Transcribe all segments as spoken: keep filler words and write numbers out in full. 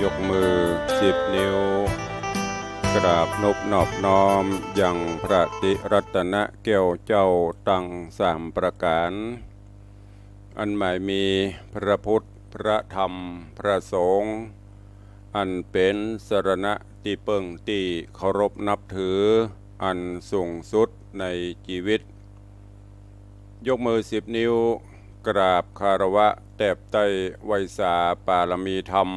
ยกมือสิบนิ้ว กราบนบนอบน้อมยังพระติรัตนแก้วเจ้าตังสามประก๋าน อันหมายมีพระพุทธ พระธรรม พระสงฆ์ อันเป๋นสรณะตี้เปิ้งตี้เคารพนับถืออันสูงสุดในจีวิต ยกมือสิบนิ้ว กราบคารวะแตบไต้ไหว้สาปารมีธรรม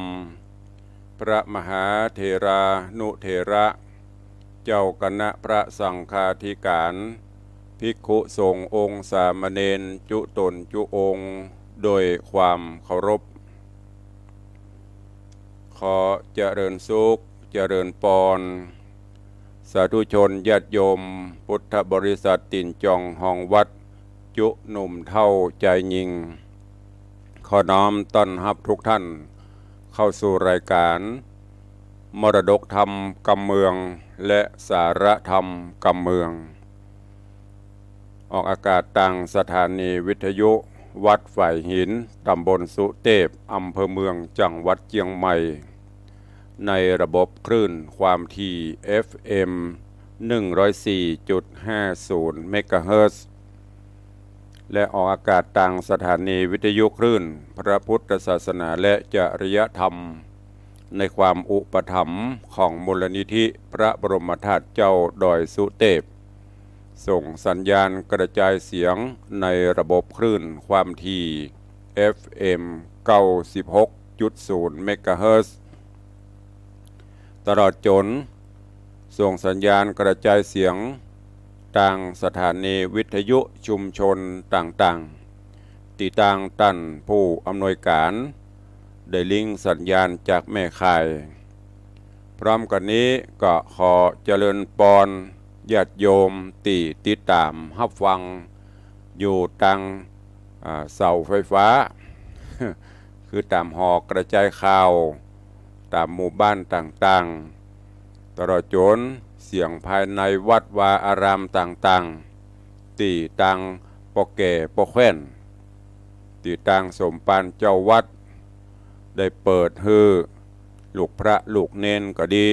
พระมหาเถรานุเถระ เจ้าคณะพระสังฆาธิการ ภิกขุสงฆ์องค์สามเณรจุตนจุองค์ โดยความเคารพ ขอเจริญสุข เจริญปอน สาธุชนญาติโยมพุทธบริษัทตี๋นจองฮองวัด จุหนุ่มเฒ่าจายญิง ขอน้อมต้อนฮับทุกท่านเข้าสู่รายการมรดกธรรมกำเมือง และสาระธรรมกำเมือง ออกอากาศตางสถานีวิทยุวัดฝายหิน ตำบลสุเตพ อำเภอเมือง จังหวัดเจียงใหม่ ในระบบคลื่นความถี่ เอฟเอ็ม หนึ่งร้อยสี่จุดห้าศูนย์ เมกะเฮิรตซ์ และออกอากาศตางสถานีวิทยุคลื่นพระพุทธศาสนาและจริยธรรม ในความอุปถัมภ์ของมูลนิธิพระบรมธาตุเจ้าดอยสุเตพ ส่งสัญญาณกระจายเสียงในระบบคลื่นความถี่ เอฟเอ็ม เก้าสิบหกจุดศูนย์ เมกะเฮิรตซ์ ตลอดจ๋นส่งสัญญาณกระจายเสียงตางสถานีวิทยุชุมชนต่างๆ ตี้ตางต้านผู้อำนวยการ ได้ลิงก์สัญญาณจากแม่ข่าย พร้อมกั๋นนี้ก็ขอเจริญปอนญาติโยมตี้ติดต๋ามฮับฟังอยู่ตาง อ่า เสาไฟฟ้า คือต๋ามหอกระจายข่าว ต๋ามหมู่บ้านต่างๆ ตลอดจ๋นเสียงภายในวัดวาอารามต่างๆ ตี้ตางป้อแก่ป้อแคว่น ตี้ตางสมภารเจ้าวัด ได้เปิดหื้อลูกพระลูกเณรก็ดี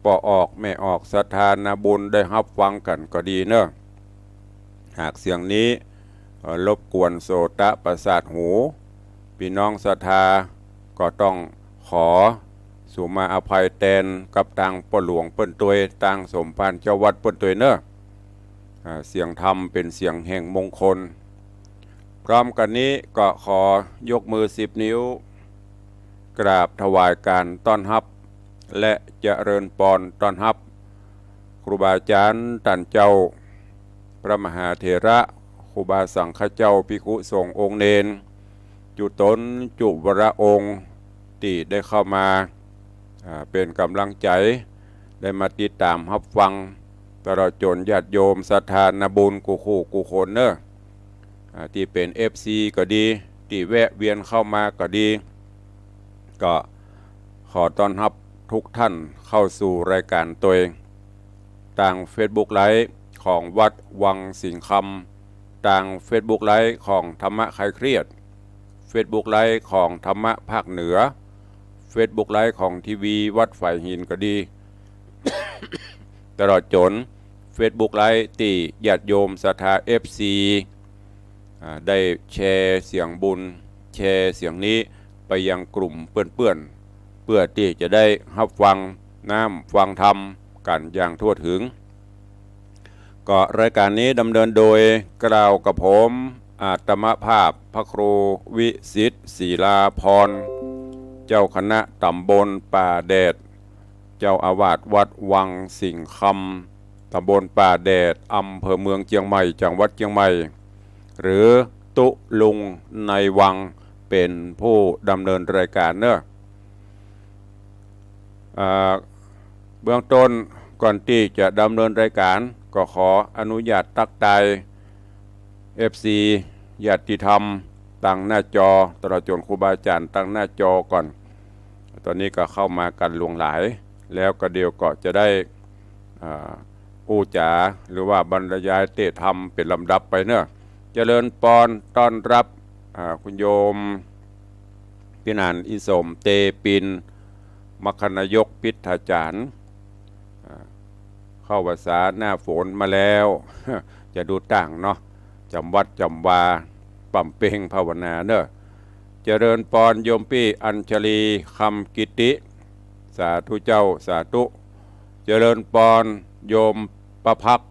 ป้อออกแม่ออกศรัทธานาบุญได้ฮับฟังกั๋นก็ดีเนาะ หากเสียงนี้ เอ่อ รบกวนโสตะประสาทหู ปี้น้องศรัทธาก็ต้องขอสุมาอภัยแตนกับตางป้อหลวงเปิ้นตวย ตางสมภารเจ้าวัดเปิ้นตวยเนาะ อ่า เสียงธรรมเป๋นเสียงแห่งมงคล พร้อมกั๋นนี้ก็ขอยกมือสิบนิ้ว กราบถวายก๋านต้อนฮับ และเจริญปอนต้อนฮับ ครูบาอาจ๋ารย์ต้านเจ้า พระมหาเถระ ครูบาสังฆเจ้า ภิกขุสงฆ์องค์เณร จุต๋นจุวรองค์ ตี้ได้เข้ามา อ่า เป๋นก๋ำลังใจ๋ ได้มาติดต๋ามฮับฟัง ตลอดจ๋นญาติโยมศรัทธานาบุญกู้คู่กู้คนเนาะ อ่า ตี้เป๋น เอฟซี ก็ดี ตี้แวะเวียนเข้ามาก็ดี ก็ขอต้อนฮับทุกท่านเข้าสู่รายก๋านตวย ตางเฟซบุ๊กไลฟ์ของวัดวังสิงห์คำ ตางเฟซบุ๊กไลฟ์ของธรรมะคลายเครียด เฟซบุ๊กไลฟ์ของธรรมะภาคเหนือ เฟซบุ๊กไลฟ์ของทีวีวัดฝายหินก็ดี ตลอดจ๋นเฟซบุ๊กไลฟ์ตี้ญาติโยมศรัทธา เอฟซี อ่า ได้แชร์เสียงบุญ แชร์เสียงนี้ไปยังกลุ่มเปื้อนๆ เปื้อตี้จะได้ฮับฟังน้ำฟังธรรมกั๋นอย่างทั่วถึง ก็รายก๋านนี้ดำเนินโดยเกล้ากับผม อาตมาภาพพระครูวิสิทธิ์ ศิลาพร เจ้าคณะต๋ำบลป่าแดด เจ้าอาวาสวัดวังสิงห์คำ ต๋ำบลป่าแดด อำเภอเมืองเจียงใหม่ จังหวัดเจียงใหม่ หรือตุ๊ลุงในวัง เป๋นผู้ดำเนินรายก๋านเนาะ อ่า เบื้องต้นก่อนตี้จะดำเนินรายก๋าน ก็ขออนุญาตตั๊กตาย เอฟซี ญาติธรรมตางหน้าจอ ตลอดจ๋นครูบาอาจ๋ารย์ตางหน้าจอก่อน ต๋อนนี้ก็เข้ามากั๋นหลวงหลาย แล้วก็เดี๋ยวก็จะได้ อ่า อู้จ๋า หรือว่าบรรยายเตธรรมเป๋นลำดับไปเนาะ เจริญปอนต้อนฮับ อ่า คุณโยม พินานอินสม เตปิน มัคคนายกพิฏฐาจ๋ารย์ อ่า เข้าพรรษาหน้าฝนมาแล้ว จะดูต่างเนาะ จ๋ำวัดจ๋ำวา บำเพ็งภาวนาเนอะ เจริญปอนโยมปี้อัญชลี คำกิติ สาธุเจ้า สาธุ เจริญปอนโยมประภักตร์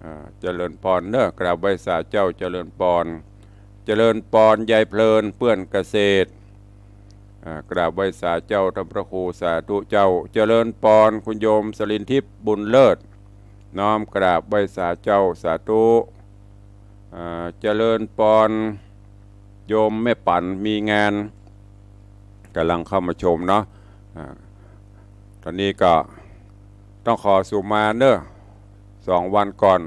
อ่า เจริญปอนเนอะ กราบไหว้สาเจ้า เจริญปอน เจริญปอนยายเพลิน เปื้อนเกษตร อ่า กราบไหว้สาเจ้า ท่านพระครู สาธุเจ้า เจริญปอนคุณโยมสลินทิพย์ บุญเลิศ น้อมกราบไหว้สาเจ้า สาธุ อ่า เจริญปอนโยมแม่ปั๋น มีงาน ก๋ำลังเข้ามาชมเนาะ อ่า ต๋อนนี้ก็ต้องขอสุมาเนอะ สองวันก่อน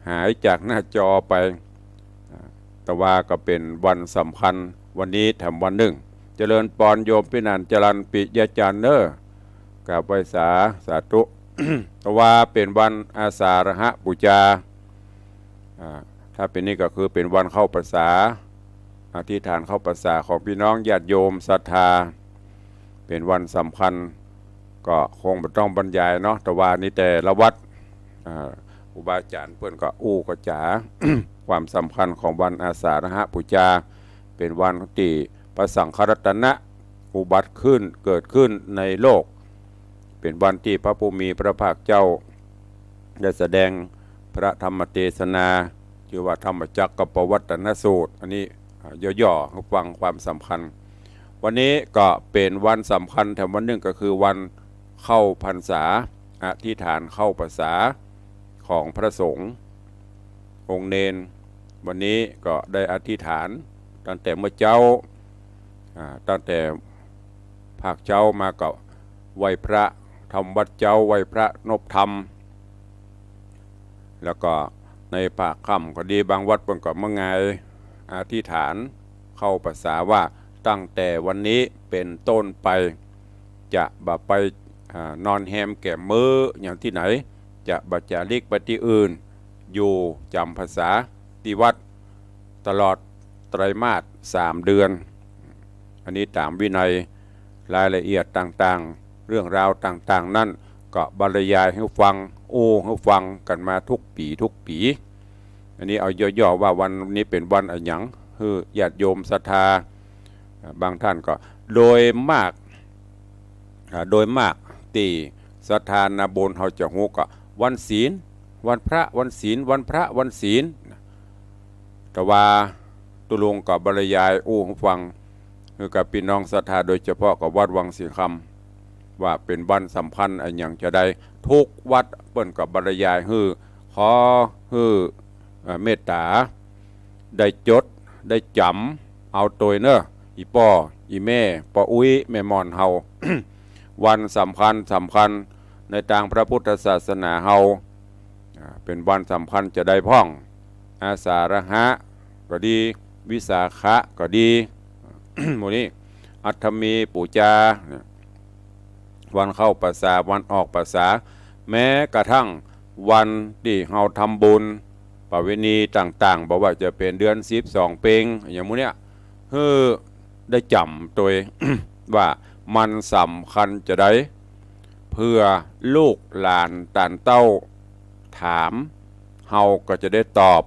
หายจากหน้าจอไป อ่า แต่ว่าก็เป๋นวันสำคัญ วันนี้แถมวันนึ่ง เจริญปอนโยมปี้นันท์ จรัญปิยะจันทร์เนอะ กราบไหว้สา สาธุ แต่ว่าเป๋นวันอาสาฬหปู๋จา อ่า ถ้าเป๋นนี้ก็คือเป๋นวันเข้าพรรษา อธิษฐานเข้าพรรษาของปี้น้องญาติโยมศรัทธา เป๋นวันสำคัญ ก็คงบ่ต้องบรรยายเนาะ แต่ว่านี่แต่ละวัด อ่า ครูบาอาจ๋ารย์เปิ้นก็อู้ก็จ๋า ความสำคัญของวันอาสาฬหปู๋จา เป๋นวันตี้พระสังฆรัตนะอุบัติขึ้น เกิดขึ้นในโลก เป๋นวันตี้พระผู้มีพระภาคเจ้า ได้แสดงพระธรรมเตสนา จื้อว่าธรรมจักรกัปปวัตตนสูตร อันนี้ อ่า ย่อๆ หื้อฟังความสำคัญ วันนี้ก็เป๋นวันสำคัญแถมวันนึ่ง ก็คือวันเข้าพรรษา อธิษฐานเข้าพรรษาของพระสงฆ์องค์เณร วันนี้ก็ได้อธิษฐานตั้งแต่เมื่อเจ๊า อ่า ตั้งแต่ภาคเจ๊ามาก็ไหว้พระ ทำวัตรเจ๊า ไหว้พระนบธรรม แล้วก็ในภาคค่ำก็ดี บางวัดเปิ้นก็มาหงายอธิษฐานเข้าพรรษาว่า ตั้งแต่วันนี้เป๋นต้นไป จะบ่ไป อ่า นอนแฮมแก๋มมื้อหยังตี้ไหน จะบ่จ๋าริกไปตี้อื่น อยู่จ๋ำพรรษาตี้วัด ตลอดไตรมาสสามเดือน อันนี้ต๋ามวินัย รายละเอียดต่างๆ เรื่องราวต่างๆ นั้นก็บรรยายหื้อฟัง อู้หื้อฟังกั๋นมาทุกปี๋ทุกปี๋ อันนี้เอาย่อๆ ว่าวันนี้เป๋นวันอะหยัง หื้อญาติโยมศรัทธา อ่า บางท่านก็ โดยมาก อ่า โดยมากตี้ศรัทธานาบุญเฮาจะฮู้ก็วันศีล วันพระ วันศีล วันพระ วันศีล แต่ว่าตุ๊ลุงก็บรรยายอู้หื้อฟัง หื้อกับปี้น้องศรัทธา โดยเฉพาะกับวัดวังสิงห์คำ ว่าเป๋นวันสำคัญอะหยังจาใด ทุกวัดเปิ้นก็บรรยายหื้อ ขอหื้อ เอ่อ เมตต๋า ได้จด ได้จ๋ำเอาตวยเนอะ อี่ป้อ อี่แม่ ป้ออุ๊ย แม่หม่อนเฮา วันสำคัญสำคัญในตางพระพุทธศาสนาเฮา อ่า เป๋นวันสำคัญจาใดพ่อง อาสาฬหะก็ดี วิสาขะก็ดี หมู่นี้ อัฏฐมีปู๋จาเนี่ย วันเข้าพรรษา วันออกพรรษา แม้กระทั่งวันตี้เฮาทำบุญประเวณีต่างๆ บ่ว่าจะเป๋นเดือนสิบสองเป็ง อย่างหมู่เนี้ย หื้อได้จ๋ำตวย ว่ามันสำคัญจาใด เผื่อลูกหลานตานเต้าถาม เฮาก็จะได้ตอบ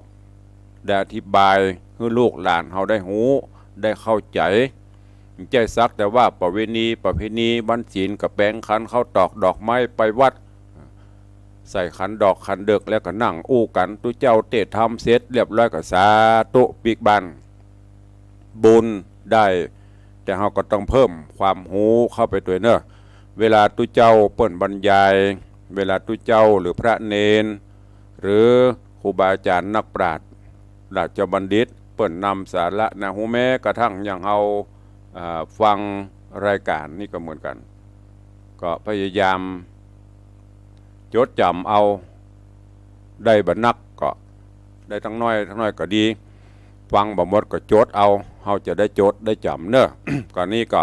ได้อธิบายหื้อลูกหลานเฮาได้ฮู้ ได้เข้าใจ๋ บ่ใจ้สักแต่ว่าประเวณี ประเพณี วันศีลก็แป๋งขันข้าวตอกดอกไม้ไปวัด ใส่ขันดอกขันเดิกแล้วก็นั่งอู้กั๋น ตุ๊เจ้าเตศน์ทำเสร็จเรียบร้อยก็สาธุปิ๊กบ้าน บุญได้ แต่เฮาก็ต้องเพิ่มความฮู้เข้าไปตวยเนอะ เวลาตุ๊เจ้าเปิ้นบรรยาย เวลาตุ๊เจ้าหรือพระเณร หรือครูบาอาจ๋ารย์นักปราชญ์ ราชบัณฑิต เปิ้นนำสาระนาฮู้ แม้กระทั่งอย่างเฮา อ่า ฟังรายก๋านนี่ก็เหมือนกั๋น ก็พยายามจดจ๋ำเอา ได้บ่นักก็ ได้ตังน้อยตังน้อยก็ดี ฟังบ่หมดก็จดเอา เฮาจะได้จดได้จ๋ำเนอะ ก็นี่ก็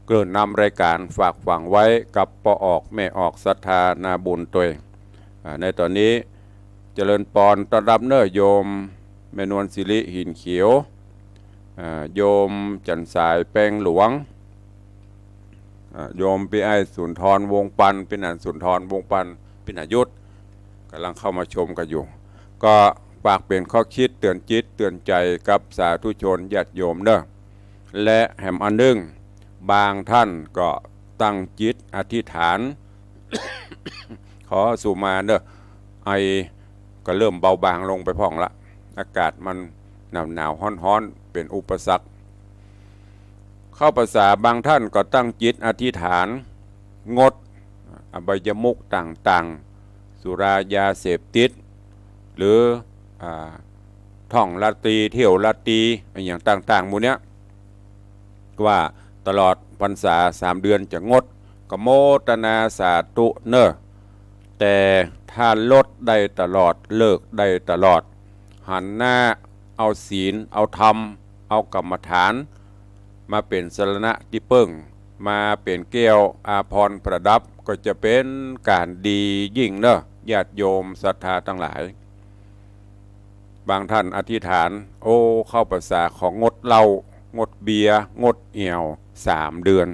เกริ่นนำรายก๋านฝากฝังไว้กับป้อออกแม่ออกศรัทธานาบุญตวย อ่า ในต๋อนนี้เจริญปอนต้อนฮับเนอะโยมแม่นวลสิริหินเขียว อ่า โยมจันทร์สายแปงหลวง อ่า โยมปี้อ้ายสุนทร วงศ์ปัน ปี้หนานสุนทร วงศ์ปัน ปี้หนานยุทธ ก่ำลังเข้ามาชมกั๋นอยู่ ก็ฝากเป๋นข้อคิดเตื๋อนจิตเตื๋อนใจ๋กับสาธุชนญาติโยมเน่อ และแหมอันนึ่ง บางท่านก็ตั้งจิตอธิษฐาน ขอสุมาเน่อ ไอก็เริ่มเบาบางลงไปพ่องละ อากาศมันหนาวๆ ฮ้อนๆ เป๋นอุปสรรค เข้าพรรษาบางท่านก็ตั้งจิตอธิษฐาน งดอบายมุขต่างๆ สุรายาเสพติด หรือ อ่า ท่องราตรี เที่ยวราตรี อะหยังต่างๆ หมู่เนี้ย ว่าตลอดพรรษาสามเดือนจะงด ก็โมทนาสาธุเน่อ แต่ถ้าลดได้ตลอด เลิกได้ตลอด หันหน้าเอาศีล เอาธรรม เอากรรมฐาน มาเป๋นสรณะตี้เปิ้ง มาเป๋นแก้วอาภรณ์ประดับ ก็จะเป๋นก๋านดียิ่งเน่อ ญาติโยมศรัทธาตังหลาย บางท่านอธิษฐาน โอ้ เข้าพรรษาของดเหล้า งดเบียร์ งดแอ่ว สามเดือน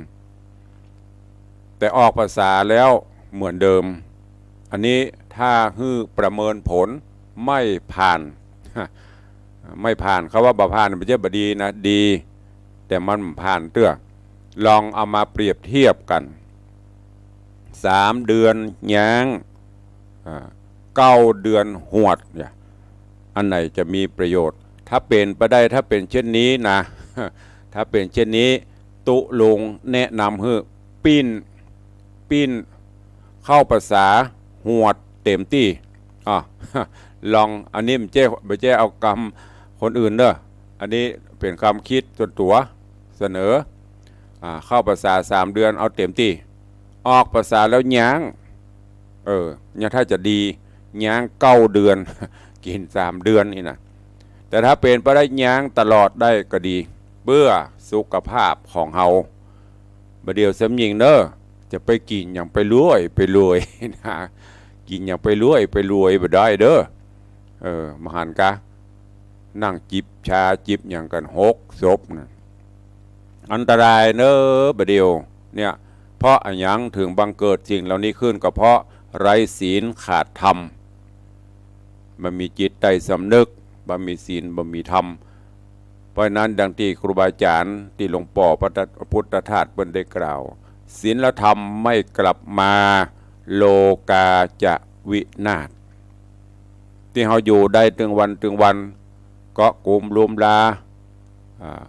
แต่ออกพรรษาแล้วเหมือนเดิม อันนี้ถ้าหื้อประเมินผลไม่ผ่าน ไม่ผ่าน เขาว่าบ่ผ่าน บ่ใจ้บ่ดีนะ ดี แต่มันบ่ผ่านเตื้อ ลองเอามาเปรียบเทียบกั๋น สามเดือนย้าง อ่า เก้าเดือนหวดเนี่ย อันไหนจะมีประโยชน์ ถ้าเป๋นไปได้ ถ้าเป๋นเช่นนี้นะ ถ้าเป๋นเช่นนี้ ตุ๊ลุงแนะนำหื้อปิ้น ปิ้น เข้าพรรษาหวดเต๋มตี้ อ่ะ ลอง อันนี้บ่ใจ้ บ่ใจ้เอากำคนอื่นเน่อ อันนี้เป๋นความคิดส่วนตั๋วเสนอ อ่า เข้าพรรษาสามเดือนเอาเต๋มตี้ ออกพรรษาแล้วย้าง เออ เนี่ยถ้าจะดี ย้างเก้าเดือน กิ๋นสามเดือนนี่นะ แต่ถ้าเป๋นไปได้ย้างตลอดได้ก็ดี เปื้อสุขภาพของเฮา บ่าเดี่ยวแซมยิ่งเน่อ จะไปกิ๋นหยังไปรวยไปรวยนะ กิ๋นหยังไปรวยไปรวยบ่ได้เน่อ เออ บ่หันกา นั่งจิบชาจิบหยังกั๋นหกศพนะ อันตรายเน่อ บ่าเดี่ยว เนี่ย เพราะอะหยังเถิงบังเกิดสิ่งเหล่านี้ขึ้น ก็เพราะไร้ศีลขาดธรรม บ่มีจิตใต้สำนึก บ่มีศีล บ่มีธรรม เพราะฉะนั้นดังตี้ครูบาอาจ๋ารย์ตี้หลวงป้อพระพุทธทาสเปิ้นได้กล่าว ศีลธรรมไม่กลับมา โลกาจะวินาศ ตี้เฮาอยู่ได้ตึงวันตึงวัน เกาะกูมลุมลา อ่า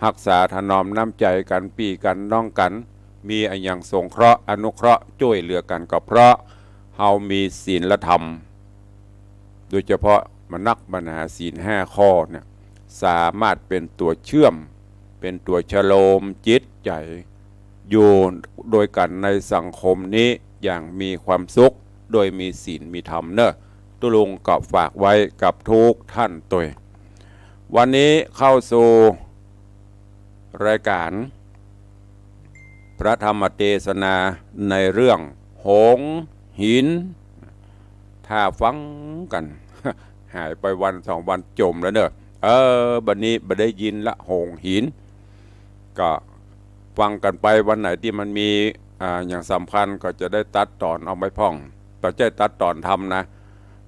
ฮักษาถนอมน้ำใจ๋กั๋น ปี้กั๋นน้องกั๋น มีอะหยังสงเคราะห์อนุเคราะห์จ้วยเหลือกั๋น ก็เพราะเฮามีศีลธรรม โดยเฉพาะมานักบรรหาศีลห้าข้อเนี่ย สามารถเป๋นตั๋วเชื่อม เป๋นตั๋วชโลมจิตใจ๋ อยู่โดยกั๋นในสังคมนี้อย่างมีความสุข โดยมีศีลมีธรรมเน่อ ตุ๊ลุงก็ฝากไว้กับทุกท่านตวย วันนี้เข้าสู่รายการ พระธรรมเตสนาในเรื่องหงส์หิน ถ้าฟังกั๋น หายไปวันสองวันจ๋มแล้วเน่อ เออ บัดนี้บ่ได้ยินละหงส์หิน ก็ฟังกั๋นไป วันไหนตี้มันมี อ่า อย่างสำคัญก็จะได้ตัดตอนเอาไว้พ่อง บ่ใจ้ตัดตอนธรรมนะ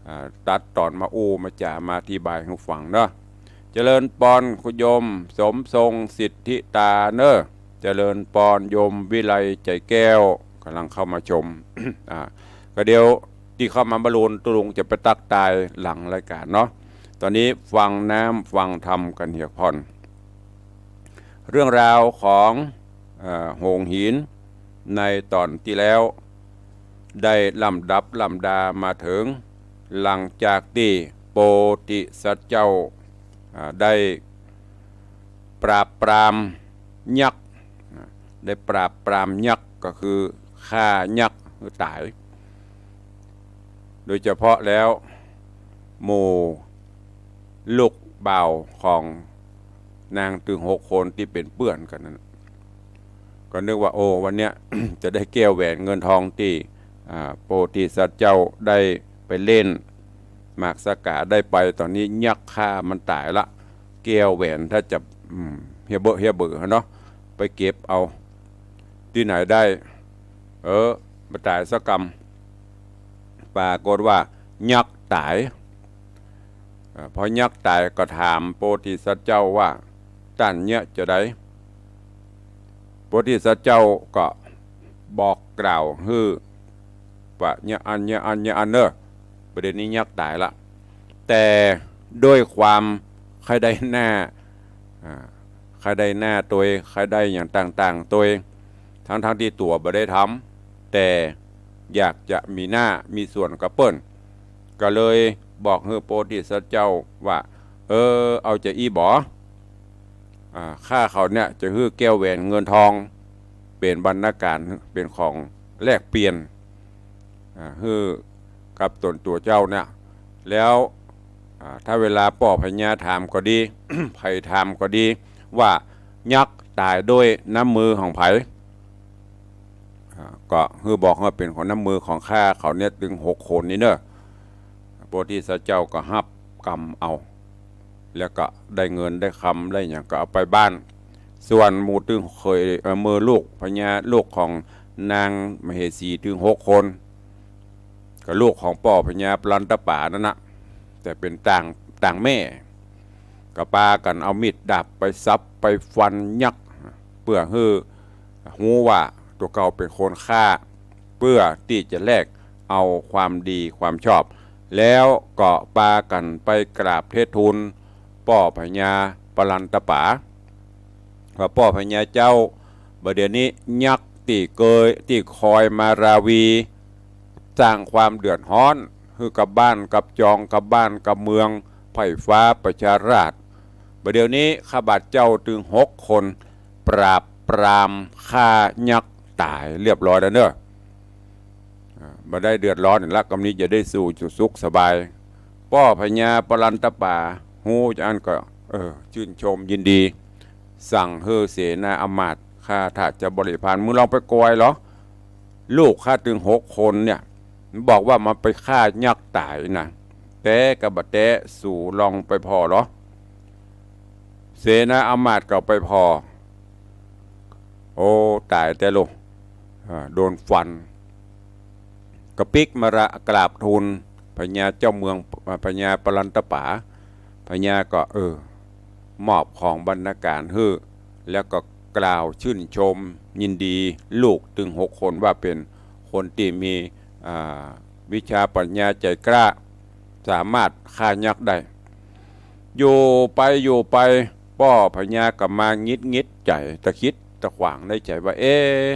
อ่า ตัดตอนมาอู้มาจ๋ามาอธิบายหื้อฟังเน่อ เจริญปอนคุณโยมสมทรงสิทธิตาเน่อ เจริญปอนโยมวิไลใจแก้ว ก่ำลังเข้ามาชม อ่า ก็เดี๋ยวตี้เข้ามาบรรลุนตุ๊ลุงจะไปตั๊กตายหลังรายการเนาะ ตอนนี้ฟังน้ำฟังธรรมกั๋นเหียก่อน เรื่องราวของ เอ่อ หงส์หินในตอนตี้แล้ว ได้ลำดับลำดามาเถิง หลังจากตี้โพธิสัตว์เจ้า อ่า ได้ปราบปรามยักษ์ อ่า ได้ปราบปรามยักษ์ก็คือฆ่ายักษ์หื้อต๋าย โดยเฉพาะแล้วหมู่ลูกบ่าวของนางตึงหกคนตี้เป๋นเปื้อนกั๋นนั้น ก็นึกว่า โอ้ วันเนี้ย จะได้แก้วแหวนเงินทองตี้ อ่า โพธิสัตว์เจ้าได้ไปเล่น หมากสาก๋าได้ไป ต๋อนนี้ยักษ์ฆ่ามันต๋ายละ แก้วแหวนถ้าจะ อืม เหียเบ้อเหียเบ้อเนาะ ไปเก็บเอา ตี้ไหนได้ เออ บ่ต๋ายสักกำ ปรากฏว่ายักษ์ต๋าย อ่า พอยักษ์ต๋ายก็ถามโพธิสัตว์เจ้าว่า ต้านเยียะจาใด โพธิสัตว์เจ้าก็บอกกล่าวหื้อว่า เยียะอั้น เยียะอั้น เยียะอั้นเน่อ ประเดี๋ยวนี้ยักษ์ต๋ายละ แต่ด้วยความใค่ได้หน้า อ่า ใค่ได้หน้าตวย ใค่ได้อย่างต่างๆ ตวย ทั้งๆ ตี้ตั๋วบ่ได้ทำ แต่อยากจะมีหน้ามีส่วนกับเปิ้น ก็เลยบอกหื้อโพธิสัตว์เจ้าว่า เออ เอาจาอี้บ่ อ่า ข้าเขาเนี่ยจะหื้อแก้วแหวนเงินทอง เป๋นบรรณาการ เป๋นของแลกเปลี่ยน อ่า หื้อกับต๋นตั๋วเจ้าเนี่ย แล้ว อ่า ถ้าเวลาป้อพญาถามก็ดี ใผถามก็ดี ว่ายักษ์ต๋ายด้วยน้ำมือของใผ อ่า ก็หื้อบอกว่าเป๋นของน้ำมือของข้าเขาเนี่ยตึงหกคนนี้เน่อ โพธิสัตว์เจ้าก็ฮับกำเอา แล้วก็ได้เงินได้คำได้หยังก็เอาไปบ้าน ส่วนหมู่ตึงเขย เอ่อ หมู่ลูกพญา ลูกของนางมเหสีตึงหกคน ก็ลูกของป้อพญาปลันตป๋านั่นนะ แต่เป๋นต่าง ต่างแม่ ก็ปากั๋นเอามีดดาบไปสับไปฟันยักษ์ เปื้อหื้อฮู้ว่าตั๋วเก่าเป๋นคนฆ่า เปื้อตี้จะแลกเอาความดีความชอบ แล้วก็ปากั๋นไปกราบเทศทูลป้อพญาปลันตป๋า ว่าป้อพญาเจ้า บ่าเดี่ยวนี้ยักษ์ตี้เกย ตี้คอยมาราวี สร้างความเดือดฮ้อนหื้อกับบ้านกับจอง กับบ้านกับเมือง ไพร่ฟ้าประชาราษฎร์ บ่าเดี่ยวนี้ข้าบาทเจ้าตึงหกคน ปราบปรามฆ่ายักษ์ต๋ายเรียบร้อยแล้วเน่อ อ่า บ่ได้เดือดร้อนละ กำนี้จะได้สู่สุขสบาย ป้อพญาปลันตป๋าฮู้จาอั้นก็ เออ ชื่นชมยินดี สั่งหื้อเสนาอำมาตย์ ข้าถ้าจะบริพาร มึงลองไปกอยเหรอ ลูกข้าตึงหกคนเนี่ย บอกว่ามันไปฆ่ายักษ์ต๋ายนะ แต๊กะบ่าแต๊ สูลองไปผ่อเหรอ เสนาอำมาตย์ก็ไปผ่อ โอ้ ต๋ายแต๊ลูก อ่า โดนฟัน กระปิ๊กมาละกราบทูลพญาเจ้าเมือง อ่า พญาปลันตป๋า พญาก็ เออ มอบของบรรณาการหื้อ แล้วก็กล่าวชื่นชมยินดีลูกตึงหกคนว่าเป๋นคนตี้มี อ่า วิชาปัญญาใจ๋กล้า สามารถฆ่ายักษ์ได้ อยู่ไปอยู่ไป ป้อพญาก็มาหงิดหงิดใจ๋ ตะขิดตะขวางในใจ๋ว่า เอ๊ะ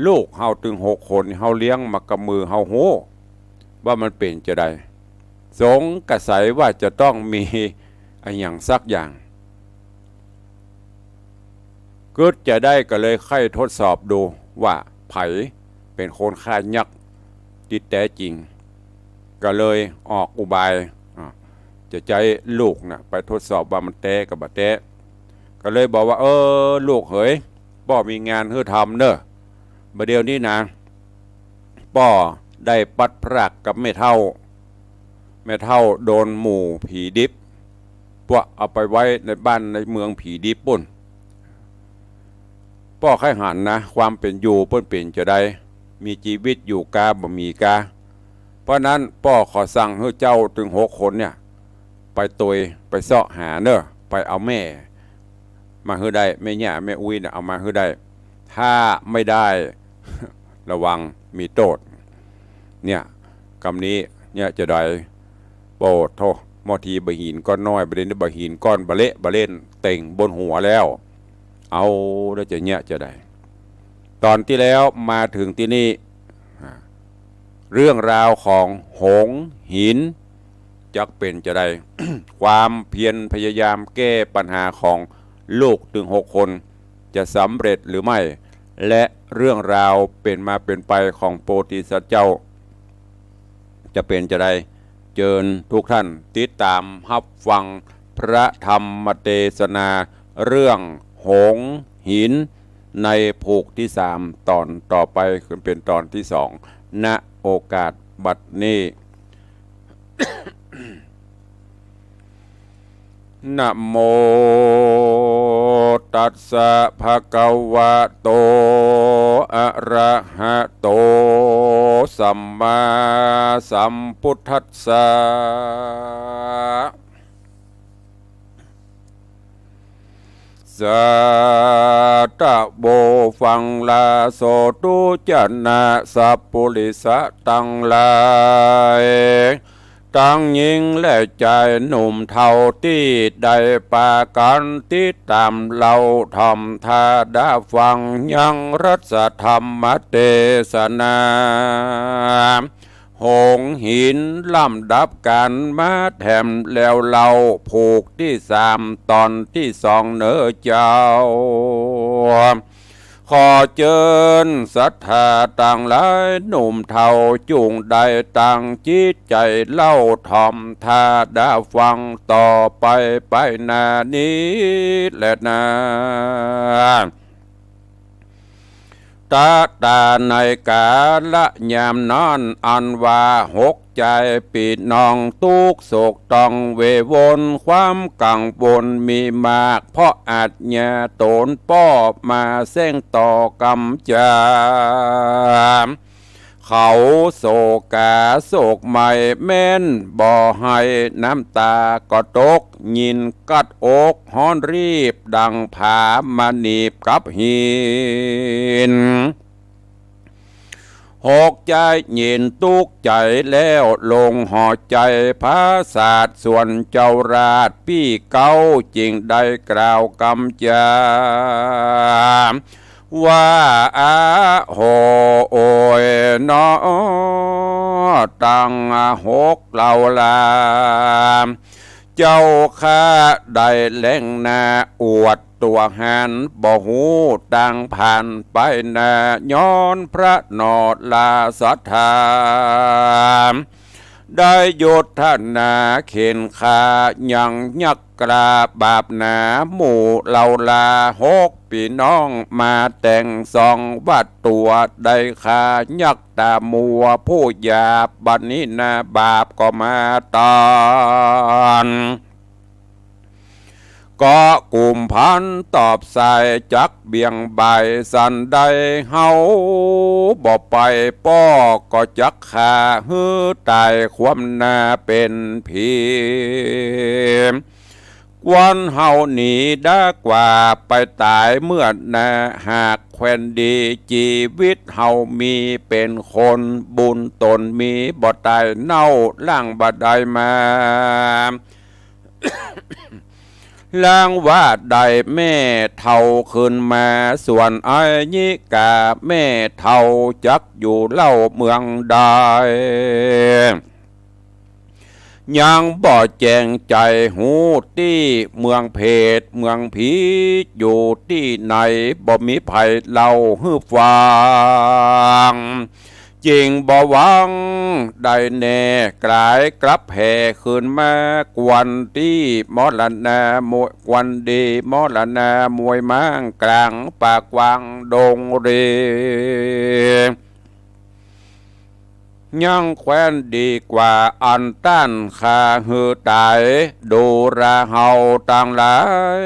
ลูกเฮาตึงหกคน เฮาเลี้ยงมากับมือ เฮาฮู้ว่ามันเป๋นจาใด สงสัยว่าจะต้องมีอะหยังสักอย่าง กึ๊ดจะได้ก็เลยใค่ทดสอบดูว่าใผเป๋นคนฆ่ายักษ์ตี้แต๊จริง ก็เลยออกอุบาย อ่า จะใจ๊ลูกน่ะไปทดสอบว่ามันแต๊กะบ่าแต๊ ก็เลยบอกว่า เออ ลูกเหย ป้อมีงานหื้อทำเน่อ บ่าเดี่ยวนี้นะ ป้อได้พลัดพรากกับแม่เฒ่า แม่เฒ่าโดนหมู่ผีดิบ ปวกเอาไปไว้ในบ้านในเมืองผีดิบปู้น ป้อใค่หันนะ ความเป๋นอยู่เปิ้นเป๋นจาใด มีจีวิตอยู่กาบ่มีกา เพราะนั้นป้อขอสั่งหื้อเจ้าตึงหกคนเนี่ย ไปตวย ไปเซาะหาเน่อ ไปเอาแม่มาหื้อได้ แม่ย่าแม่อุ๊ยเนี่ยเอามาหื้อได้ ถ้าไม่ได้ ระวังมีโต้ษ เนี่ย กำนี้เนี่ยจะได้ โปดโธ่ หม้อทีบ่าหินก้อนน้อย บ่าเดี่ยวนี้บ่าหินก้อนบ่าเละบ่าเล่นเต่งบนหัวแล้ว เอาแล้วจะเยียะจาใด ต๋อนตี้แล้วมาเถิงตี้นี่ อ่า เรื่องราวของหงส์หิน จักเป๋นจาใด ความเพียรพยายามแก้ปัญหาของลูกตึงหกคน จะสำเร็จหรือไม่ และเรื่องราวเป๋นมาเป๋นไปของโพธิสัตว์เจ้า จะเป๋นจาใด เจิญทุกท่านติดต๋ามฮับฟังพระธรรมเตสนาเรื่องหงส์หินในผูกตี้สาม ต๋อนต่อไป ขึ้นเป๋นต๋อนตี้สอง ณ โอกาสบัดนี้ นะโมตัสสะ ภะคะวะโต อะระหะโต สัมมาสัมพุทธัสสะ สาธะโว ฟังลาโสธุ จะนะสัปปุริสะตังหลาย ตังญิงและจายหนุ่มเฒ่าตี้ได้ปากั๋นติดต๋ามเล่าถ่อมธาดาฟังยังรัสธรรมเตสนา หงส์หินลำดับกั๋นมาแถมแล้วเล่า ผูกตี้สามต๋อนตี้สองเน่อเจ้า ขอเจิญศรัทธาตังหลายหนุ่มเฒ่าจุ่งได้ตั้งจิตใจ๋เล่าถ่อมธาดาฟังต่อไปไปหน้านี้แลนา ตะตาในกาละยามนั้นอันว่าหกจายปี้น้องตุ๊กโศกต้องเววน ความกังวลมีมาก เพราะอาชญาต๋นป้อมาแสงต่อกำจา เขาโศกาโศกไหม้แม้นบ่ไห้ น้ำตาก็ตก ยินกัดอกฮ้อนรีบ ดังผามาหนีบกับหิน หกจายยินตุ๊กใจ๋แล้ว ลงหอใจ๋ผาสาท ส่วนเจ้าราชปี้เก๊า จึงได้กล่าวกำจา ว่า อาโห โอยหนอ ตังหกเหล่าหลา เจ้าข้าได้แหลงหน้าอวดตั๋วหาญ บ่ฮู้ตางผ่านไปหน้า ย้อนพระนราศรัทธา ได้ยุทธนาเข็นฆ่ายังยักษ์กล้าบาปหนา หมู่เหล่าหลาหกปี้น้องมาแต่งสอง ว่าตั๋วได้ฆ่ายักษ์ต๋ามัวผู้หยาบ บัดนี้นาบาปก็มาตาน ก็กุมภัณฑ์ตอบสายจักเบี่ยงบ่าย สันใดเฮาบ่ไปป้อ ก็จักฆ่าหื้อต๋าย ความหน้าเป๋นผี กวนเฮาหนีดากว่า ไปต๋ายเมือดหน้า หากแควนดี จีวิตเฮามีเป๋นคน บุญต๋นมีบ่ต๋ายเน่า ล่างบ่ได้มา ลางว่าได้แม่เฒ่าคืนมา ส่วนอ้ายญิกาแม่เฒ่าจักอยู่เล่าเมืองใด ยังบ่แจ้งใจ๋ฮู้ตี้ เมืองเผตเมืองผีอยู่ตี้ไหน บ่มีใผเล่าหื้อฟัง จึงบ่หวังได้แน่ กลายกลับแผ่คืนมา กวนดีมรณะมวย กวนดีมรณะมวยม้าง ก๋างป่ากว้างดงเร ยังแควนดีกว่าอันต้านฆ่าหื้อต๋าย ดูราเฮาตังหลาย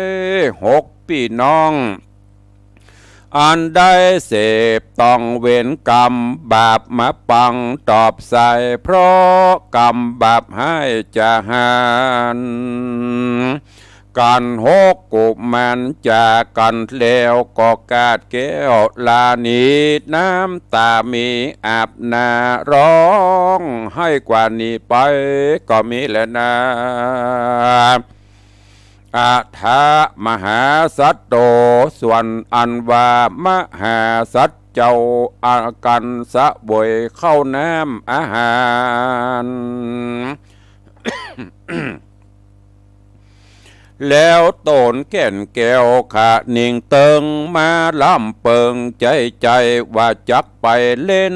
หกปี้น้อง อันได้เสพต้องเวรกรรมบาปมาปังตอบสาย เพราะกรรมบาปฮ้ายจะหาญ กั๋นหกกุมารจากกั๋นแล้วก็กาดแก้วลาหนี น้ำต๋ามีอาบหน้า ร้องไห้กว่าหนีไปก็มีแลนา อัฏฐมหาสัตโต ส่วนอันว่ามหาสัตว์เจ้า อากั๋นเสวยข้าวน้ำอาหาร แล้วต๋นแก่นแก้วขะนิ่งเติง มาลำเปิงใจ๋ใจ๋ ว่าจักไปเล่น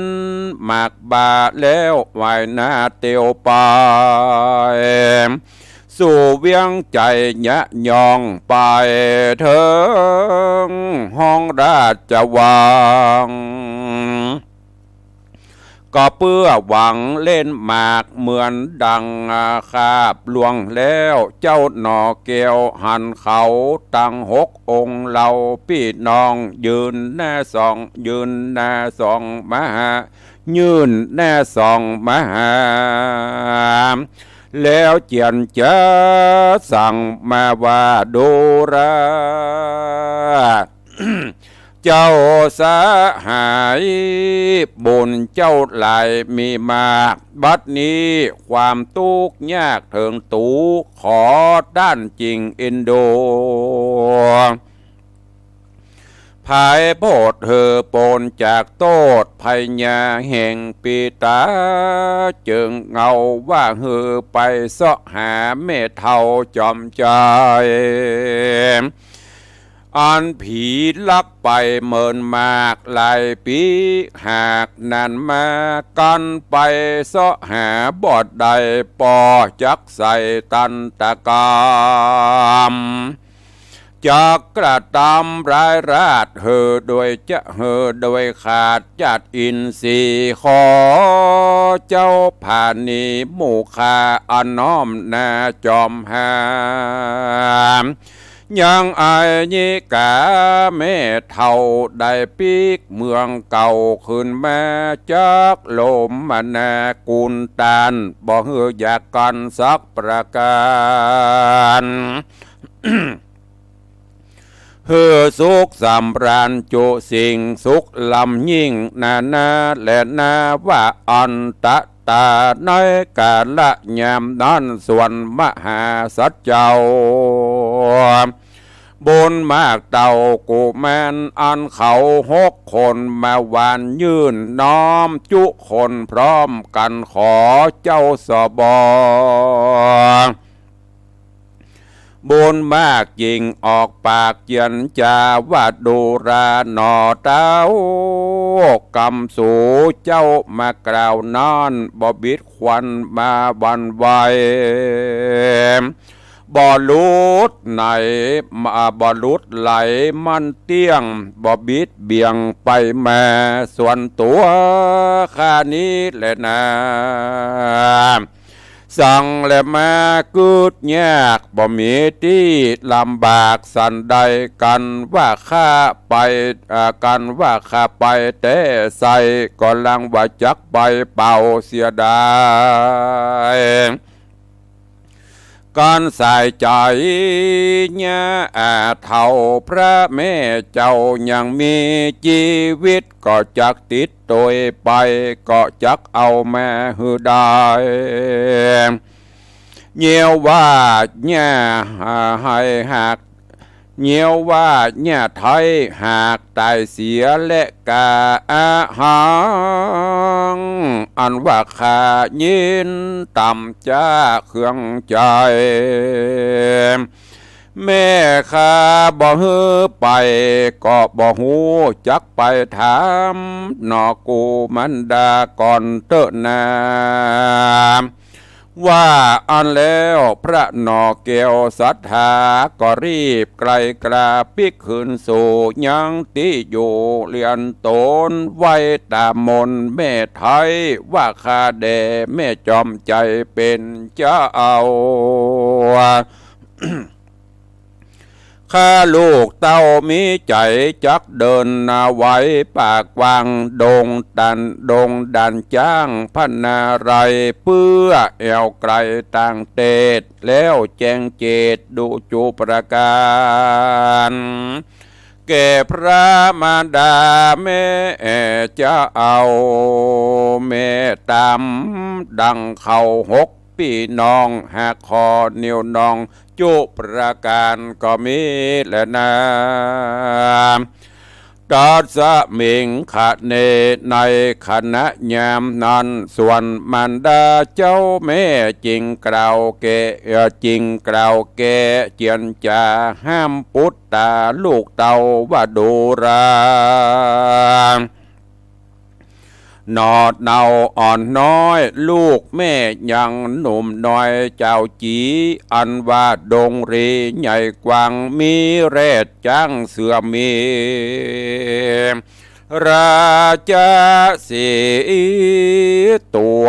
หมากบ่า แล้วว่ายหน้าเตียวไป สู่เวียงใจ๋ยะยอง ไปเถิงห้องราชวัง ก็เปื้อหวังเล่นหมากเหมือนดังคาบหลวงแล้ว เจ้าหน่อแก้วหันเขาตังหกองค์เหล่า ปี้น้องยืนหน้าสอง ยืนหน้าสองมหา ยื่นหน้าสองมหา แล้วเจียรจาสั่งมาว่า ดูรา เจ้าสหาย บุญเจ้าหลายมีมาก บัดนี้ความตุ๊กข์ยากเถิงตู ขอต้านจิ่งเอ็นดู ผายโผดหื้อป๊นจากโต้ษพยาแห่งปีตา จึงเงาว่าหื้อไปเซาะหาแม่เฒ่าจอมใจ๋ อันผีลักไปเมินมากหลายปี๋ หากนั้นมากั๋นไปเซาะหาบ่ได้ ป้อจักใส่ตันตกรรม จักกระตำร้ายราษฎร์หื้อโดยจะหื้อโดยขาดจัดอินทรีย์ ขอเจ้าผาณีหมู่ข้าอันน้อมนาจอมหาม ยังอายิกาแม่เฒ่าได้ปิ๊กเมืองเก่าคืนมา จักโลมนากุลต้าน บ่หื้ออยากกั๋นสักประก๋าน หื้อสุขสำราญจุสิ่ง สุขล้ำยิ่งนานาแลนา ว่าอันตะ ต๋าในกาละยามนั้น สวนมหาสัตว์เจ้า บุญมากเต้ากุมาร อันเขาหกคนมาหวานยื่นน้อม จุคนพร้อมกั๋นขอเจ้าสบ บุญมากยิ่งออกปากเจียรจาว่า ดูราหน่อเต้า กำสูเจ้ามากล่าวนั้น บ่บิดควันมาหวั่นไหว บ่หลุดไหล บ่หลุดไหลมันเตี้ยง บ่บิดเบี่ยงไปมา ส่วนตั๋วข้านี้แลนา สังแลมากึ๊ดยาก บ่มีตี้ลำบากสันใด กั๋นว่าข้าไป อ่า กั๋นว่าข้าไปแต๊ใส่ ก็ลังว่าจักไปเป่าเสียดาย กั๋นสายใจ๋ เยียะ อ่า เฒ่าพระแม่เจ้ายังมีจีวิต ก็จักติดโตยไป ก็จักเอามาหื้อได้ เยียะว่าเยียะ อ่า ให้หาก เยียะว่าเยียะไท้หากต๋ายเสียและกาอะหัง อันว่าข้ายินต่ำจ๊าเคืองใจ๋ แม่ข้าบ่หื้อไป ก็บ่ฮู้จักไปถามหน่อกุมารดาก่อนเต๊อะนา ว่าอั้นแล้วพระหน่อแก้วศรัทธาก็รีบไกลกราปิ๊กคืนสู่ยังตี้อยู่เรือนต๋น ไหว้ต๋ามนแม่ไท้ว่า ข้าแด่แม่จอมใจ๋เป๋นเจ้า ข้าลูกเต้ามีใจ๋จักเดินนาไหวป่ากว้าง ดงตัน ดงด่านจ๊างพนารายณ์ เปื้อแอ่วไก๋ต่างเตศ แล้วแจ้งเจตน์ดูจุประก๋าน แก่พระมารดาแม่เจ้า แม่ต๋ามดังเขาหก ปี้น้องหากขอเหนี่ยวน้องจุประก๋านก็มีแลนา ตัสมิงคะเน ในขณะยามนั้น ส่วนมารดาเจ้าแม่จึงกล่าวแก่ เอ่อ จึงกล่าวแก่เจียรจาห้ามปุตตาลูกเต้าว่า ดูรา หน่อเนาอ่อนน้อย ลูกแม่ยังหนุ่มน้อย เจ้าจี๋อันว่าดงรีใหญ่กว้าง มีแรดจ๊างเสือมี ราชสีห์ตั๋ว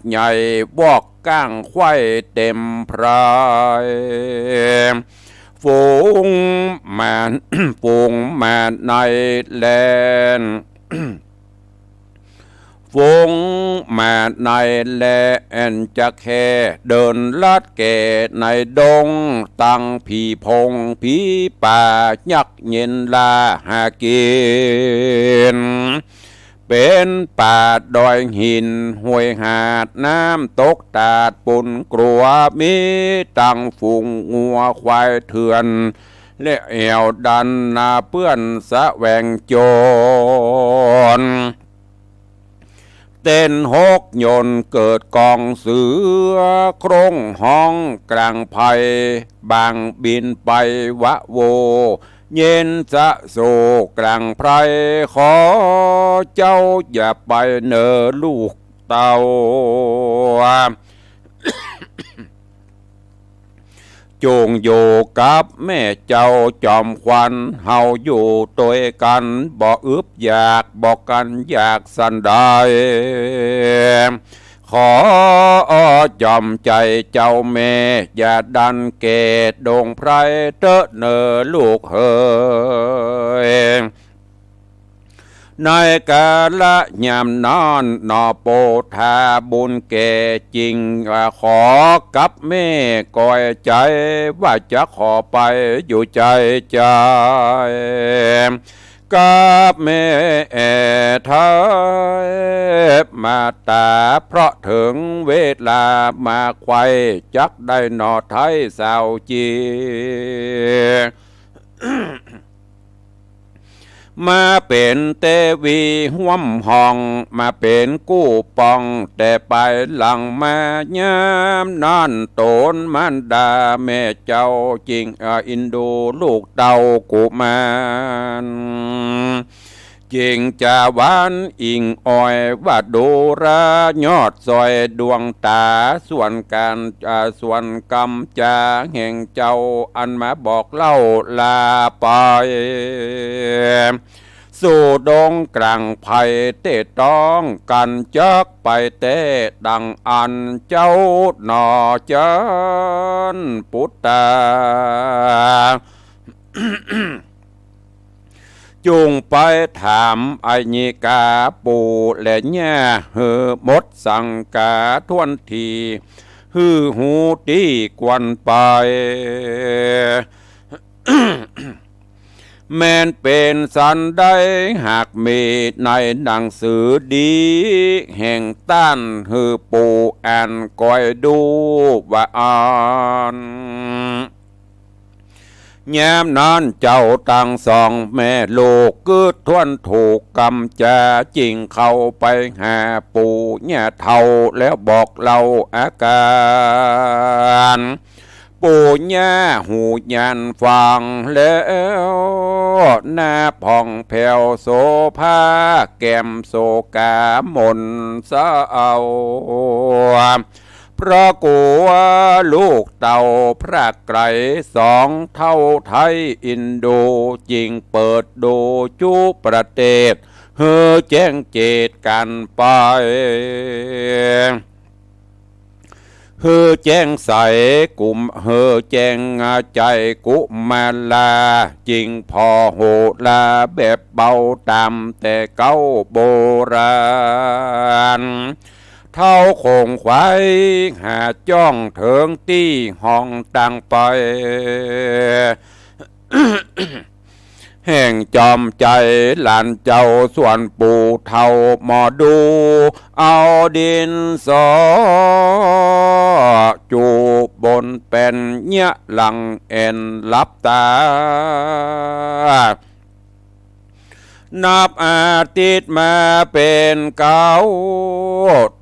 ใหญ่วอกก้างไขว้เต็มไพร ฝูงม้า ฝูงม้าในแล่น ฝูงม้าในแล่นจะแค่ เดินลัดแก่ในดง ตังผีโพงผีป่า ยักษ์เย็นล่าหากิ๋น เป๋นป่าดอยหิน ห้วยหาด น้ำตก ตาดปูนกรัว มีตังฝูงงัวควายเถื่อน และแอ่วดันนาเปื้อนแสวงโจ๋ร เต้นหกยนต์เกิดก๋องเสือ โคร่งฮ้องก๋างไพร บางบินไปวะโว เย็นสะโสกก๋างไพร ขอเจ้าอย่าไปเน่อลูกเต้า จุ่งอยู่กับแม่เจ้าจอมขวัญ เฮาอยู่ตวยกั๋น บ่อึดอยาก บ่กั๋นอยากสันใด ขอจอมใจ๋เจ้าแม่ อย่าดันแก่ดงไพรเต๊อะเน่อลูกเหย ในกาละยามนั้นหนอ โปธาบุญแก่จริง ขอกับแม่ก้อยใจ๋ ว่าจะขอไปอยู่ใจ๋ใจ๋ กับแม่แอ่ไทยมาต๋า เพราะเถิงเวลามาใคว่ จักได้หนอไทยสาวจี มาเป๋นเตวีฮ่วมห้อง มาเป๋นกู้ปอง แต่ปายหลังมา ยามนั้นต๋นมารดาแม่เจ้า จึงเอ่ออินดูลูกเต้ากุมาร จึงจะหวานอิงอ่อย ว่าดูรายอดสร้อยดวงต๋า ส่วนก๋าน อ่า ส่วนกำจาแห่งเจ้า อันมาบอกเล่าลาไป สู่ดงก๋างไพร เต๊ต้องกั๋นจักไปแต๊ ดังอั้นเจ้าหนอเจิญปุตตา จุ่งไปถามอัยยิกาปู่และย่า หื้อหมดสังกาถ้วนที หื้อฮู้ตี้ควรไป แม่นเป๋นสันใด หากมีในหนังสือดี แห่งต้านหื้อปู่อ่านก้อยดูว่าอั้น ยามนั้นเจ้าตังสองแม่ลูก กึ๊ดถ้วนถูกกำจา จึงเข้าไปหาปู่ย่าเฒ่า แล้วบอกเล่าอาก๋าน ปู่ย่าฮู้ย่านฟังแล้ว หน้าผ่องแผ้วโสภา แก้มโศกามนเศร้า เพราะกั๋วลูกเต้าพรากไก๋ สองเฒ่าไทยอินดู จึงเปิดดูจุประเตศ หื้อแจ้งเจตกั๋นไป หื้อแจ้งใสกุม หื้อแจ้งใจ๋กุมารา จึงผ่อโหราแบบเบาต๋ามแต่เก๊าโบราณ เฒ่าโขงไขว่หาจ้องเถิงตี้ห้องตังไป แห่งจอมใจ๋หลานเจ้าส่วนปู่เฒ่าหมอดู เอาดินสอจูบบนแป้นเยียะหลังแอ่นหลับต๋า นับอาทิตย์มาเป๋นเก๊า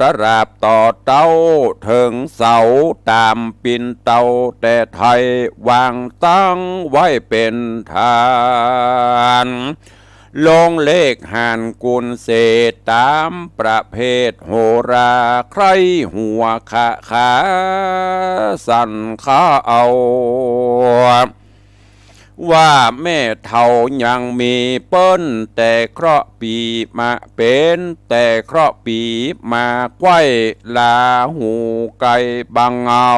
ตราบต่อเต๊าเถิงเสา ต๋ามปิ่นเต้าแต่ไทย วางตั้งไว้เป๋นฐาน ลงเลขหารกุณเศษ ต๋ามประเภทโหรา ใคร่หัวขะขาสันขาเอา ว่าแม่เฒ่ายังมีเปิ้น แต่เคราะห์ปี๋มาเป๋น แต่เคราะห์ปี๋มาใก้ ลาหูไกบังเอา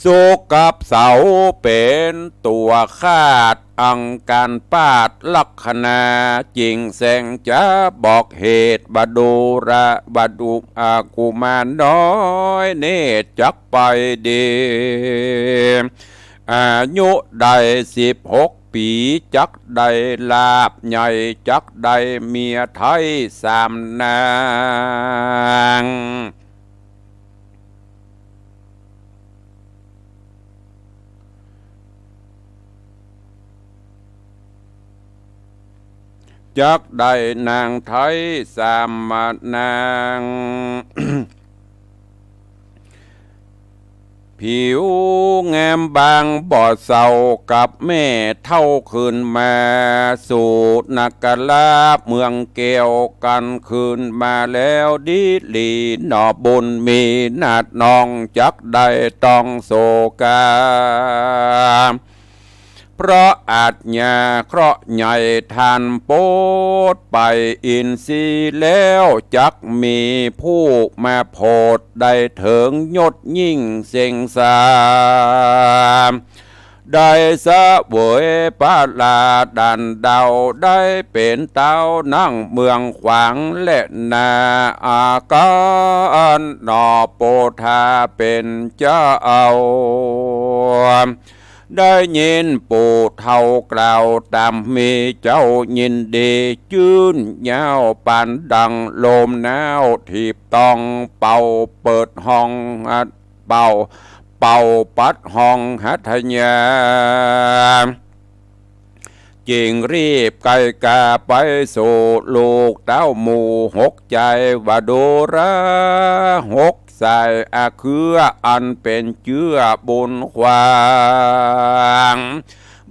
ศุกร์กับเสาร์เป๋นตั๋วฆาต อังคารปาดลัคนา จึ่งแสงจะบอกเหตุ ว่าดูรา ว่าดู อา กุมารน้อยเนตรจักไปดี อายุได้สิบหกปี๋ จักได้ลาภใหญ่ จักได้เมียไท้สามนาง จักได้นางไท้สามนาง ผิวงามบางบ่เศร้า กับแม่เฒ่าคืนมาสู่นาคราชเมืองแก้ว กันคืนมาแล้วดีหลีหนอ บุญมีนาฏน้อง จักได้ต้องโศกา เพราะอาชญาเคราะห์ใหญ่ท่านโปดไป อินทรีย์แล้วจักมีผู้มาโผด ได้เถิงยศยิ่งเสงสา ได้เสวยพระราชดานดาว ได้เป๋นเต๊านั่งเมืองขวาง และนาอาการหนอ โปธาเป๋นเจ้า ได้ยินปู่เฒ่ากล่าวต๋าม มีเจ้ายินดีจื้นยาว ปานดังลมหนาวถีบต้อง เป่าเปิดห้อง เป่า เป่าปัดห้องหัตถยา จึ่งรีบไกกาไปสู่ลูกเต้าหมู่หกใจ๋ ว่าดูราหกสาย อาเครืออันเป๋นเจื้อบุญขวาง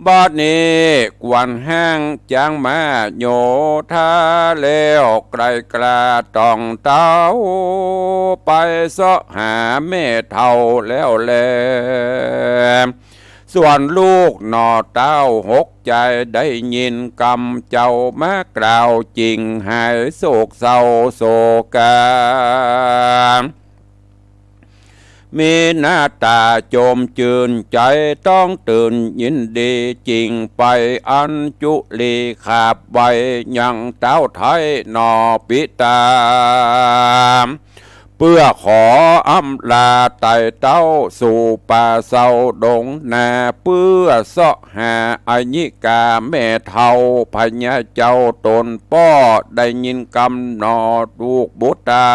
บัดนี้ควรแห้งจ๋างมาโยธาแล้ว ไกลกล้าต้องเต้า ไปเสาะหาแม่เฒ่าแล้วแล ส่วนลูกหนอเต้าหกใจ๋ ได้ยินกำเจ้ามากล่าว จึ่งหายโศกเศร้าโศกา มีหน้าต๋าจมจื้นใจ๋ ต้องตื่นยินดี จึ่งไปอัญจุลีขาบไหว้ยังเต้าไท้หนอปิตา เปื้อขออำลาไต่เต้าสู่ป่าเศร้าดงนา เปื้อเสาะหาอาญิกาแม่เฒ่า พญาเจ้าต๋นป้อ ได้ยินกำหนอลูกบุตรา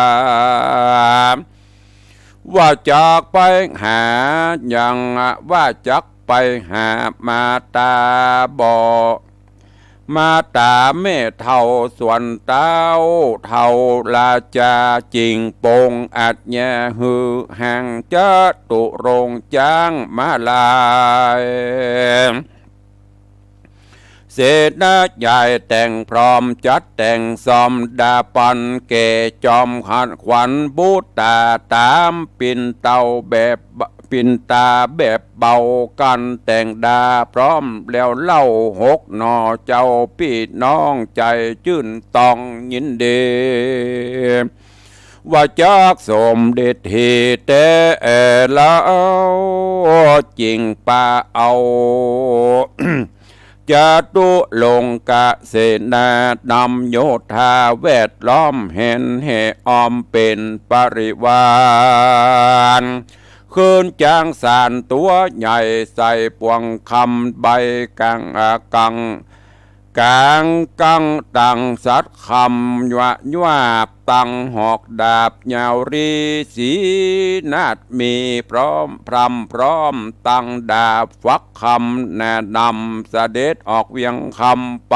ว่าจักไปหายัง ว่าจักไปหามาต๋าบ่ มาต๋าแม่เฒ่าส่วนเต้า เฒ่าราจาจึ่งปรงอาชญา หื้อหางจตุรงค์จ๊างม้าลาย เสนาใหญ่แต่งพร้อมจัดแต่งซ่อมดาปัน แก่จอมขันขวัญบุตรา ต๋ามปิ่นเต้าแบบ ปิ่นต๋าแบบเบา กันแต่งดาพร้อมแล้วเล่า หกหน่อเจ้าปี้น้องใจ๋จื้นต้องยินดี ว่าจักสมดิดหีแต๊แล้ว จึ่งปาเอา จตุรงคเสนานำโยธาแวดล้อม แหนแห่อ้อมเป๋นปริวาร ขึ้นจ๊างสารตั๋วใหญ่ ใส่ปวงคำใบกัง กัง กางกังตังสัตย์คำ ยวะยวาบตังหอกดาบยาวรี สีนาฏมีพร้อม พร่ำพร้อมตังดาบฟักคำ แนะนำเสด็จออกเวียงคำไป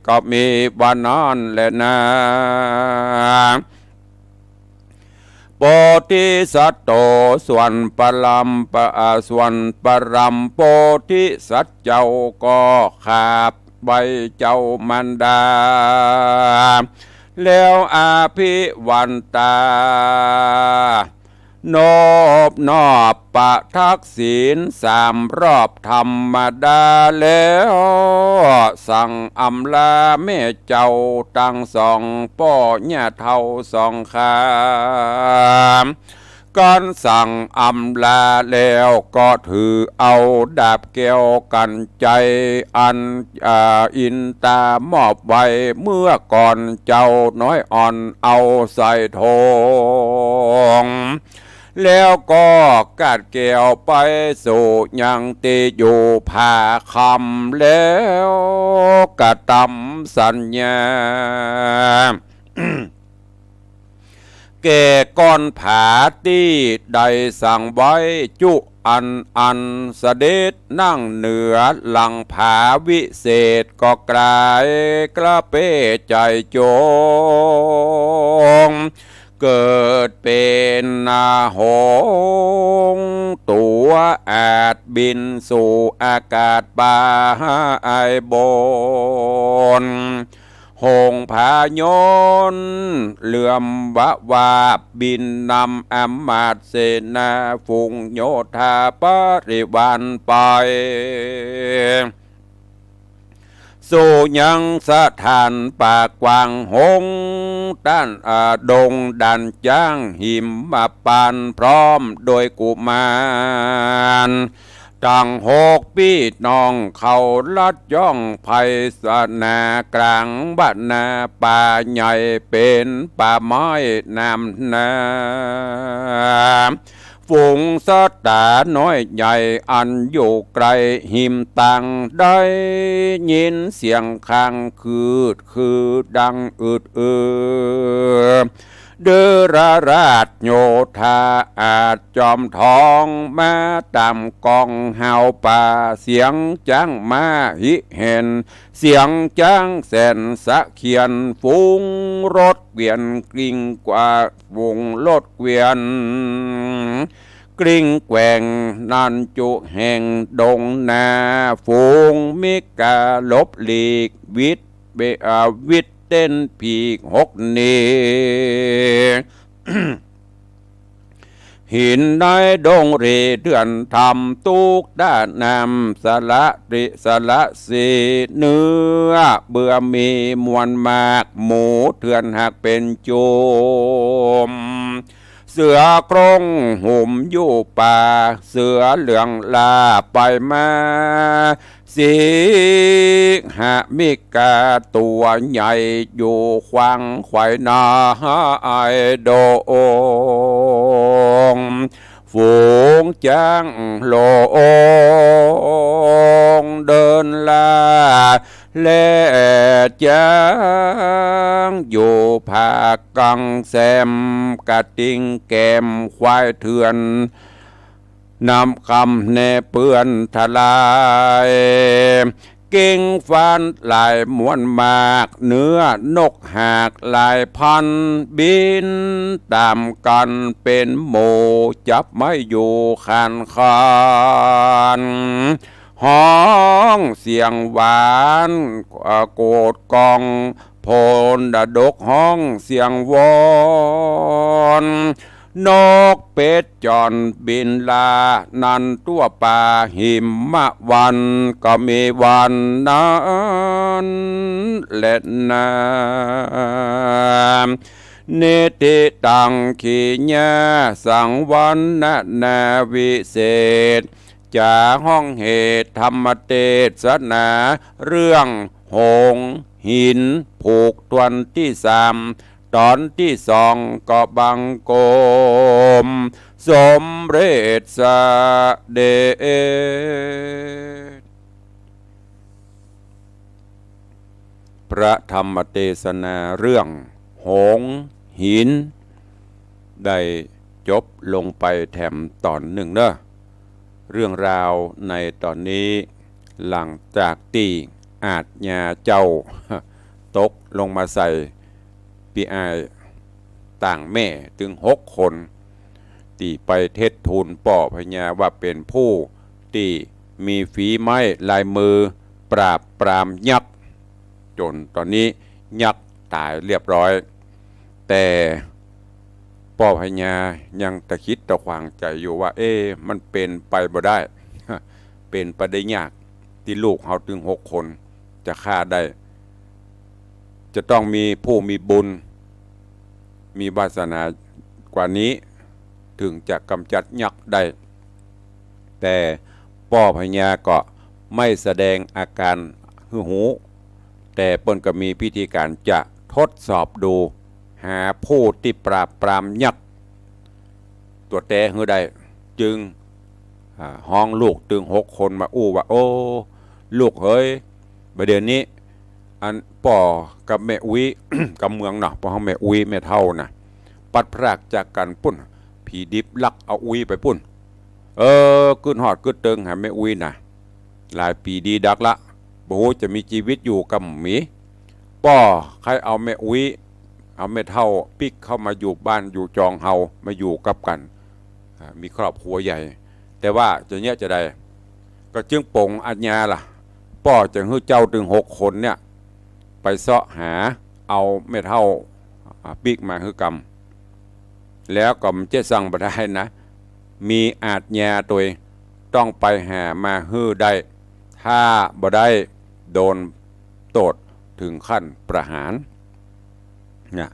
ก็มีว่านั้นแลนา โพธิสัตโต ส่วนปรำปะ อ่า ส่วนปรำโพธิสัตว์เจ้าก็ขาบไหว้เจ้ามารดา แล้วอภิวันตา นอบนอบประทักษิณสามรอบธรรมดาแล้ว สั่งอำลาแม่เจ้าตังสอง ป้อย่าเฒ่าสองข้า กันสั่งอำลาแล้วก็ถือเอาดาบแก้วกัญชัยอัน อ่า อินตามอบไว้เมื่อก่อน เจ้าน้อยอ่อนเอาใส่โถง แล้วก็กาดแก้วไปสู่ยังตี้อยู่ผาคำ แล้วกระตำสัญญา แก่ก้อนผาตี้ได้สั่งไว้จุอันอัน เสด็จนั่งเหนือหลังผาวิเศษ ก็กลายกระเป้ใจ๋จง เกิดเป๋นหงส์ตัวอาจบินสู่อากาศไปบน หงส์พยนต์เหลื่อมวะวาบบินนำอำมาตย์เสนาฝูงโยธาบริวารไป สู่ยังสถานป่ากว้างหงส์ต้าน อ่า ดงด่านจ๊างหิมพานต์ พร้อมโดยกุมารตังหกปี้น้อง เขาลัดย่องไปสนากลางบรรดาป่าใหญ่เป๋นป่าไม้น้ำหนา ฝูงสัตว์ต๋าน้อยใหญ่อันอยู่ไกลหิมตาง ได้ยินเสียงคางคืดคือดังอืดอือ เดือราชโยธาอาจจอมทองมาต๋ามกองฮาวป่า เสียงจ๊างมาฮิเห็น เสียงจ๊างแสนสะเขียน ฝูงรถเกวียนกลิ้งกว่า ฝูงรถเกวียนกลิ้งแกว่ง นั่นจุแห่งดงนา ฝูงมิกาหลบหลีก วิดเบ อ่า วิดเต้นผีกหกหนี หินในดงรีเดือนธรรม ตุ๊กตาน้ำสละริสละสี เนื้อเบื่อมีมวลมาก หมูเถื่อนหากเป๋นจุม เสือโคร่งหุมอยู่ป่า เสือเหลืองล่าไปมา สิงหมิกาตั๋วใหญ่อยู่ขวางไขว่ในดง ฝูงจ๊างหลงเดินล่า และจ๊างอยู่ผากลางแซม กระทิงแกมควายเถื่อน น้ำคำแน่เปื้อนทะลาย เก้งฟานหลายมวลมาก เนื้อนกหากหลายพัน บินต๋ามกั๋นเป๋นหมู่ จับไม้อยู่ขานขาน ฮ้องเสียงหวาน อ่า โกดก้อง โผนดกฮ้องเสียงวอน นกเป็ดจ้อนบินล่า นั่นตั๋วป่าหิมะวัน ก็มีวันนั้นแลนา นิธิตังขีญาสังวรรณนาวิเศษ จ๋าฮ้องเหตุธรรมเตสนา เรื่องหงส์หินผูกต๋อนตี้สาม ต๋อนตี้สองก็บังคมสมเร็จเสด็จ พระธรรมเตสนาเรื่องหงส์หิน ได้จบลงไปแถมต๋อนนึ่งเนาะ เรื่องราวในต๋อนนี้ หลังจากตี้อาชญาเจ้าตกลงมาใส่ปี้อ้ายต่างแม่ตึงหกคน ตี้ไปเท็จทูลป้อพญาว่าเป๋นผู้ตี้มีฝีไม้ลายมือปราบปรามยักษ์ จ๋นต๋อนนี้ยักษ์ต๋ายเรียบร้อย แต่ ป้อพญายังตะขิดตะขวางใจ๋อยู่ว่า เอ๊ะ มันเป๋นไปบ่ได้ เป๋นไปได้ยาก ตี้ลูกเฮาตึงหกคนจะฆ่าได้ จะต้องมีผู้มีบุญ มีวาสนากว่านี้ เถิงจะก๋ำจัดยักษ์ได้ แต่ป้อพญาก็ไม่แสดงอาก๋านหื้อฮู้ แต่เปิ้นก็มีพิธีก๋านจะทดสอบดู หาผู้ตี้ปราบปรามยักษ์ตั๋วแต๊หื้อได้ จึง อ่า ฮ้องลูกตึงหกคนมาอู้ว่า โอ้ ลูกเหย บ่าเดี่ยวนี้ อันป้อกับแม่อุ๊ย กำเมืองเนาะ ป้อฮ้องแม่อุ๊ย แม่เฒ่าน่ะ ปัดพรากจากกั๋นปุ้น ผีดิบลักเอาอุ๊ยไปปุ้น เออ กึ๊ดฮอดกึ๊ดเติงหาแม่อุ๊ยน่ะ หลายปี๋ดีดักละ บ่ฮู้จะมีจีวิตอยู่ก่ำหมี ป้อใค่เอาแม่อุ๊ย เอาแม่เฒ่าปิ๊กเข้ามาอยู่บ้านอยู่จองเฮา มาอยู่กับกั๋น อ่า มีครอบครัวใหญ่ แต่ว่าจะเยียะจาใด ก็จึงป๋งอาญาล่ะ ป้อจะหื้อเจ้าตึงหกคนเนี่ย ไปเซาะหาเอาแม่เฒ่า อ่า ปิ๊กมาหื้อกำ แล้วก็บ่ใจ้สั่งบ่ได้นะ มีอาญาตวย ต้องไปหามาหื้อได้ ถ้าบ่ได้ โดนโต้ษเถิงขั้นประหาร เนี่ย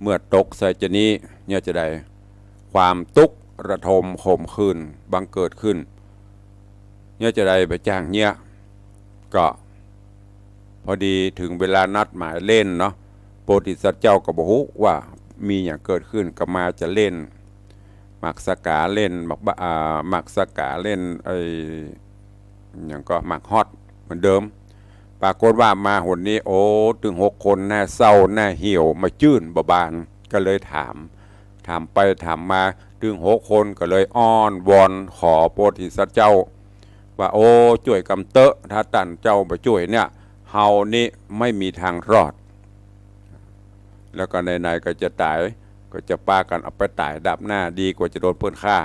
เมื่อตกใส่จานี้ เยียะจาใด ความตุ๊กข์ระทมขมขื่นบังเกิดขึ้น เยียะจาใดบ่จ้างเยียะ ก็ พอดีเถิงเวลานัดหมายเล่นเนาะ โพธิสัตว์เจ้าก็บ่ฮู้ว่ามีหยังเกิดขึ้น ก็มาจะเล่นหมากสาก๋า เล่นหมากบ้า อ่า หมากสาก๋า เล่นไอ้ หยังก็หมากฮอตเหมือนเดิม ปรากฏว่ามาหนนี้ โอ้ ตึงหกคนหน้าเศร้าหน้าเหี่ยว มาจื้นบ่บาน ก็เลยถาม ถามไปถามมา ตึงหกคนก็เลยอ้อนวอนขอโพธิสัตว์เจ้า ว่า โอ้ จ้วยกำเต๊อะ ถ้าต้านเจ้าบ่จ้วยเนี่ย เฮานี่ไม่มีทางรอด แล้วก็ไหนๆ ก็จะต๋าย ก็จะปากั๋นเอาไปต๋ายดาบหน้า ดีกว่าจะโดนเปิ้นฆ่า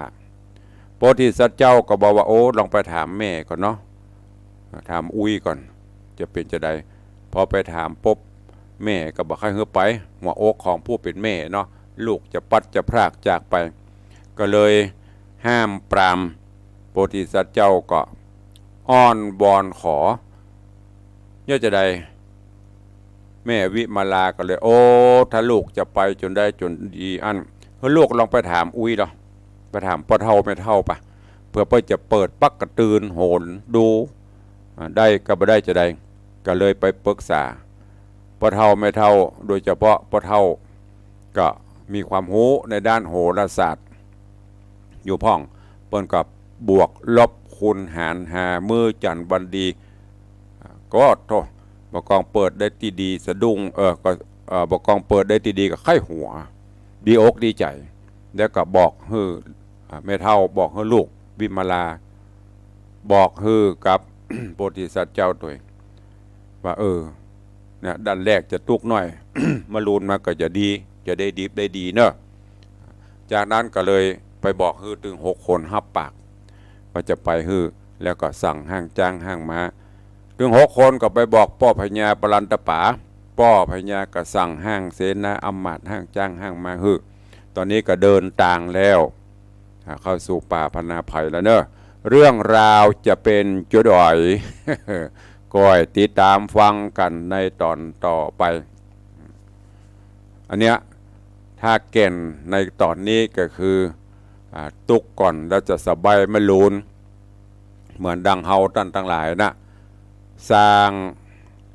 โพธิสัตว์เจ้าก็บอกว่า โอ้ ลองไปถามแม่ก่อนเนาะ ถามอุ๊ยก่อน จะเป๋นจาใด พอไปถามปุ๊บ แม่ก็บ่ใค่หื้อไป หัวอกของผู้เป๋นแม่เนาะ ลูกจะปัดจะพรากจากไป ก็เลยห้ามปราม โพธิสัตว์เจ้าก็อ้อนวอนขอ เยียะจาใด แม่วิมาลาก็เลย โอ้ ถ้าลูกจะไปจ๋นได้จ๋นดีอั้น หื้อลูกลองไปถามอุ๊ยเนาะ ไปถามป้อเฒ่าแม่เฒ่าปะ เผื่อเปิ้นจะเปิดปั๊กกระตือนโหนดู อ่า ได้ก็บ่ได้จาใด ก็เลยไปปรึกษาป้อเฒ่าแม่เฒ่า โดยเฉพาะป้อเฒ่า ก็มีความฮู้ในด้านโหราศาสตร์อยู่พ่อง เปิ้นก็บวกลบคูณหารหามื้อจั๋นวันดี อ่า ก็โธ่ บ่กองเปิดได้ตี้ดีสะดุ้ง เออ ก็ เออ บ่กองเปิดได้ตี้ดีก็ใค่หัว ดีอกดีใจ๋ แล้วก็บอกหื้อ อ่า แม่เฒ่า บอกหื้อลูกวิมาลา บอกหื้อกับ โพธิสัตว์เจ้าตวย ว่า เออ เนี่ย ด้านแรกจะตุ๊กข์หน้อย มะรืนมาก็จะดี จะได้ดิบได้ดีเนาะ จากนั้นก็เลยไปบอกหื้อตึงหกคนฮับปาก ว่าจะไปหื้อ แล้วก็สั่งห้างจ๊างห้างม้า ตึงหกคนก็ไปบอกป้อพญาปรันตป๋า ป้อพญาก็สั่งห้างเสนาอำมาตย์ ห้างจ๊างห้างม้าหื้อ ต๋อนนี้ก็เดินตางแล้ว อ่า เข้าสู่ป่าพนาไพรแล้วเนาะ เรื่องราวจะเป๋นจาใด ก็ติดต๋ามฟังกั๋นในต๋อนต่อไป อันเนี้ย ถ้าแก่นในต๋อนนี้ก็คือ อ่า ตุ๊กข์ก่อนแล้วจะสบายมะรืน เหมือนดังเฮาต้านตังหลายนะ สร้าง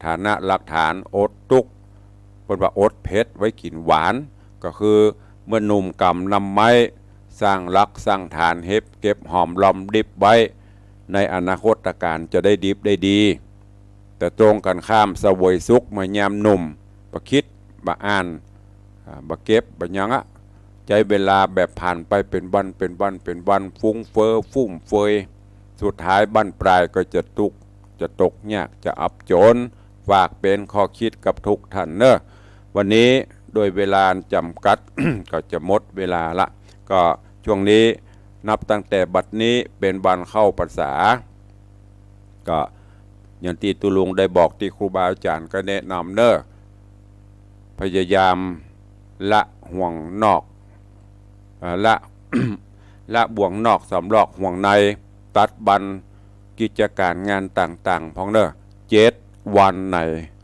ฐานะหลักฐานอดตุ๊กข์ เปิ้นว่าอดเผ็ดไว้กิ๋นหวาน ก็คือเมื่อหนุ่มกำนำไม้ สร้างหลักสร้างฐานเฮ็บเก็บหอมรอมริบไว้ ในอนาคตก๋าลจะได้ดิบได้ดี แต่ตรงกั๋นข้ามเสวยสุขเมื่อยามหนุ่ม บ่คิด บ่อ่าน อ่า บ่เก็บ บ่หยังอะ ใจ๊เวลาแบบผ่านไปเป๋นวัน เป๋นวัน เป๋นวัน ฟุ้งเฟ้อฟุ่มเฟือย สุดท้ายบั้นปลายก็จะตุ๊กข์ จะตกยาก จะอับจ๋น ฝากเป๋นข้อคิดกับทุกท่านเนาะ วันนี้โดยเวลาจ๋ำกัด ก็จะหมดเวลาละ ก็ช่วงนี้นับตั้งแต่บัดนี้เป๋นวันเข้าพรรษา ก็อย่างตี้ตุ๊ลุงได้บอกตี้ครูบาอาจ๋ารย์ก็แนะนำเนาะ พยายามละห่วงนอก อ่า ละ ละบ่วงนอกสำรอกห่วงใน ตัดบั้นกิจก๋านงานต่างๆ พ่องเน่อ เจ็ดวันใน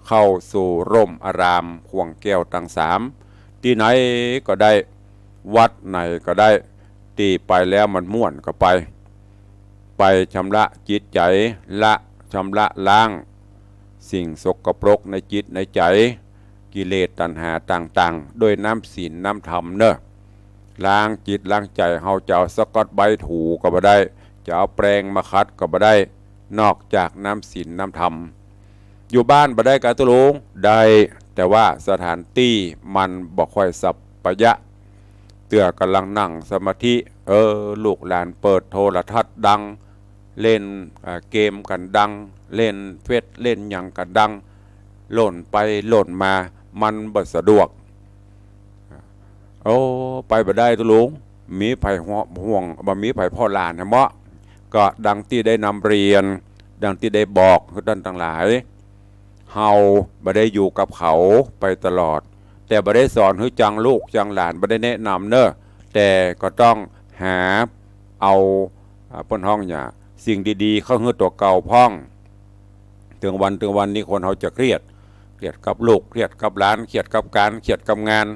เข้าสู่ร่มอารามข่วงแก้วตังสาม ตี้ไหนก็ได้ วัดไหนก็ได้ ตี้ไปแล้วมันม่วนก็ไป ไปชำระจิตใจ๋ ละ ชำระล้างสิ่งสกปรกในจิตในใจ๋ กิเลสตัณหาต่างๆ ด้วยน้ำศีลน้ำธรรมเน่อ ล้างจิตล้างใจ๋เฮา จะเอาสกอตไบรท์ถูก็บ่ได้ จะเอาแปรงมาขัดก็บ่ได้ นอกจากน้ำศีลน้ำธรรม อยู่บ้านบ่ได้กาตุ๊ลุง ได้ แต่ว่าสถานตี้มันบ่ค่อยสัปปะยะ เตื้อก่ำลังนั่งสมาธิ เออ ลูกหลานเปิดโทรทัศน์ดัง เล่น อ่า เกมกั๋นดัง เล่นเฟซเล่นหยังกั๋นดัง โหลดไปโหลดมา มันบ่สะดวก โอ้ ไปบ่ได้ตุ๊ลุง มีใผห่วง บ่มีใผผ่อหลานนะเมาะ ก็ดังตี้ได้นำเรียน ดังตี้ได้บอกคือต้านตังหลาย เฮาบ่ได้อยู่กับเขาไปตลอด แต่บ่ได้สอนหื้อจังลูกจังหลาน บ่ได้แนะนำเน่อ แต่ก็ต้องหาเอา อ่า เปิ้นฮ้องหยัง สิ่งดีๆ เข้าหื้อตั๋วเก่าพ่อง ตึงวันตึงวันนี้คนเฮาจะเครียด เครียดกับลูก เครียดกับหลาน เครียดกับก๋าน เครียดกับงาน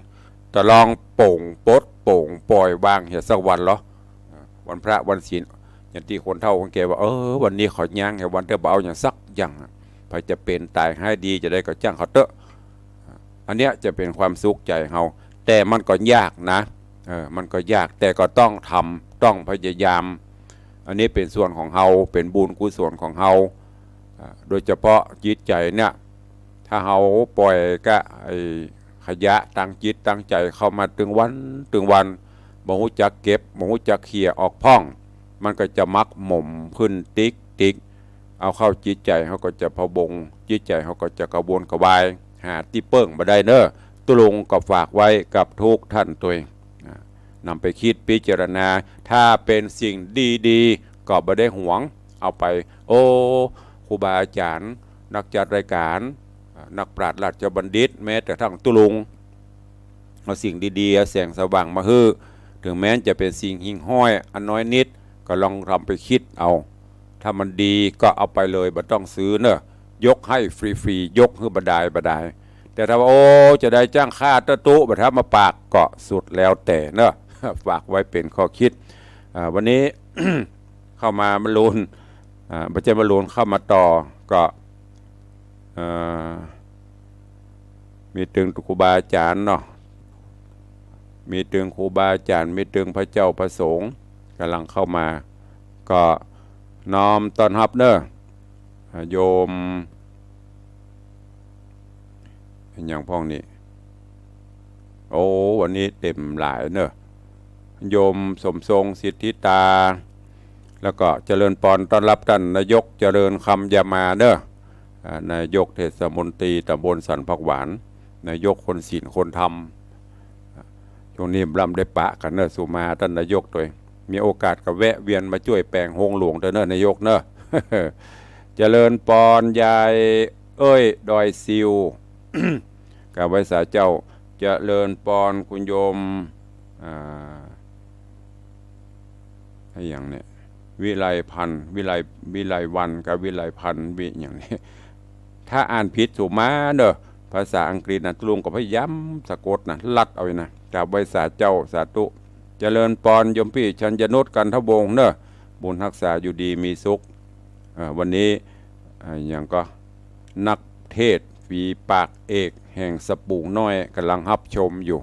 ตะลองโป่งปลดโป่งปล่อยวางเหียสักวันเหรอ อ่า วันพระวันศีล อย่างตี้คนเฒ่าคนแก่ว่า เออ วันนี้ขอย้างเหียวันเต๊อะ บ่เอาหยังสักอย่าง ใผจะเป๋นต๋ายฮ้ายดีจะใดก็จ้างเขาเต๊อะ อันเนี้ยจะเป๋นความสุขใจ๋เฮา แต่มันก็ยากนะ เออ มันก็ยาก แต่ก็ต้องทำ ต้องพยายาม อันนี้เป๋นส่วนของเฮา เป๋นบุญกุศลของเฮา อ่า โดยเฉพาะจิตใจ๋เนี่ย ถ้าเฮาปล่อยกะไอ้ขยะตังจิตตังใจ๋เข้ามาตึงวันตึงวัน บ่ฮู้จักเก็บ บ่ฮู้จักเขี่ยออกพ่อง มันก็จะหมักหมมขึ้นติ๊กๆ เอาเข้าจิตใจ๋เฮาก็จะพะวง จิตใจ๋เฮาก็จะกระวนกระวาย หาตี้เปิ้งบ่ได้เน่อ ตุ๊ลุงก็ฝากไว้กับทุกท่านตวย อ่า นำไปคิดพิจารณา ถ้าเป๋นสิ่งดีๆ ก็บ่ได้หวง เอาไป โอ้ ครูบาอาจ๋ารย์ นักจัดรายก๋าน อ่า นักปราชญ์ราชบัณฑิต แม้แต่ทั้งตุ๊ลุง เอาสิ่งดีๆ เอาแสงสว่างมาหื้อ ถึงแม้จะเป๋นสิ่งหิ่งห้อยอันน้อยนิด ก็ลองนำไปคิดเอา ถ้ามันดีก็เอาไปเลย บ่ต้องซื้อเน่อ ยกให้ฟรีๆ ยกหื้อบ่ดายบ่ดาย แต่ถ้าว่า โอ้ จะได้จ้างค่าเต๊อะตุ๊ บ่ทำมาปาก ก็สุดแล้วแต่เน่อ ฝากไว้เป๋นข้อคิด อ่า วันนี้ เข้ามามาลูน อ่า บ่ใจ้มาลูน เข้ามาต่อ ก็ เอ่อ มีตึงครูบาอาจ๋ารย์เนาะ มีตึงครูบาอาจ๋ารย์ มีตึงพระเจ้าพระสงฆ์ก่ำลังเข้ามา ก็น้อมต้อนฮับเน่อ อ่า โยม อะหยังพ่องนี่ โอ้ วันนี้เต็มหลายเน่อ โยมสมทรงสิทธิตา แล้วก็เจริญปอนต้อนฮับต้านนายกเจริญคำยามาเน่อ อ่า นายกเทศมนตรีตำบลสันผักหวาน นายกคนศีลคนธรรม อ่า ช่วงนี้บ่ได้ปะกั๋นเน่อ สุมาต้านนายกตวย มีโอกาสก็แวะเวียนมาจ้วยแป๋งโฮงหลวงเต๊อะเน่อ นายกเน่อ เจริญปอนยายเอ้ย ดอยซิว กราบไหว้สาเจ้า เจริญปอนคุณโยม อ่า อะหยังเนี่ย วิไลพันธ์ วิไล วิไลวันกับวิไลพันธ์ วิหยังเนี่ย ถ้าอ่านผิดสุมาเน่อ ภาษาอังกฤษนะ ตุ๊ลุงก็พยายามสะกดนะ ลัดเอานะ กราบไหว้สาเจ้า สาธุ เจริญปอนโยมปี้ชัญญนุช กันทวงศ์เน่อ บุญฮักษาอยู่ดีมีสุข อ่า วันนี้ อ่า หยังก็ นักเทศน์ฝีปากเอกแห่งสะปูน้อยก่ำลังฮับชมอยู่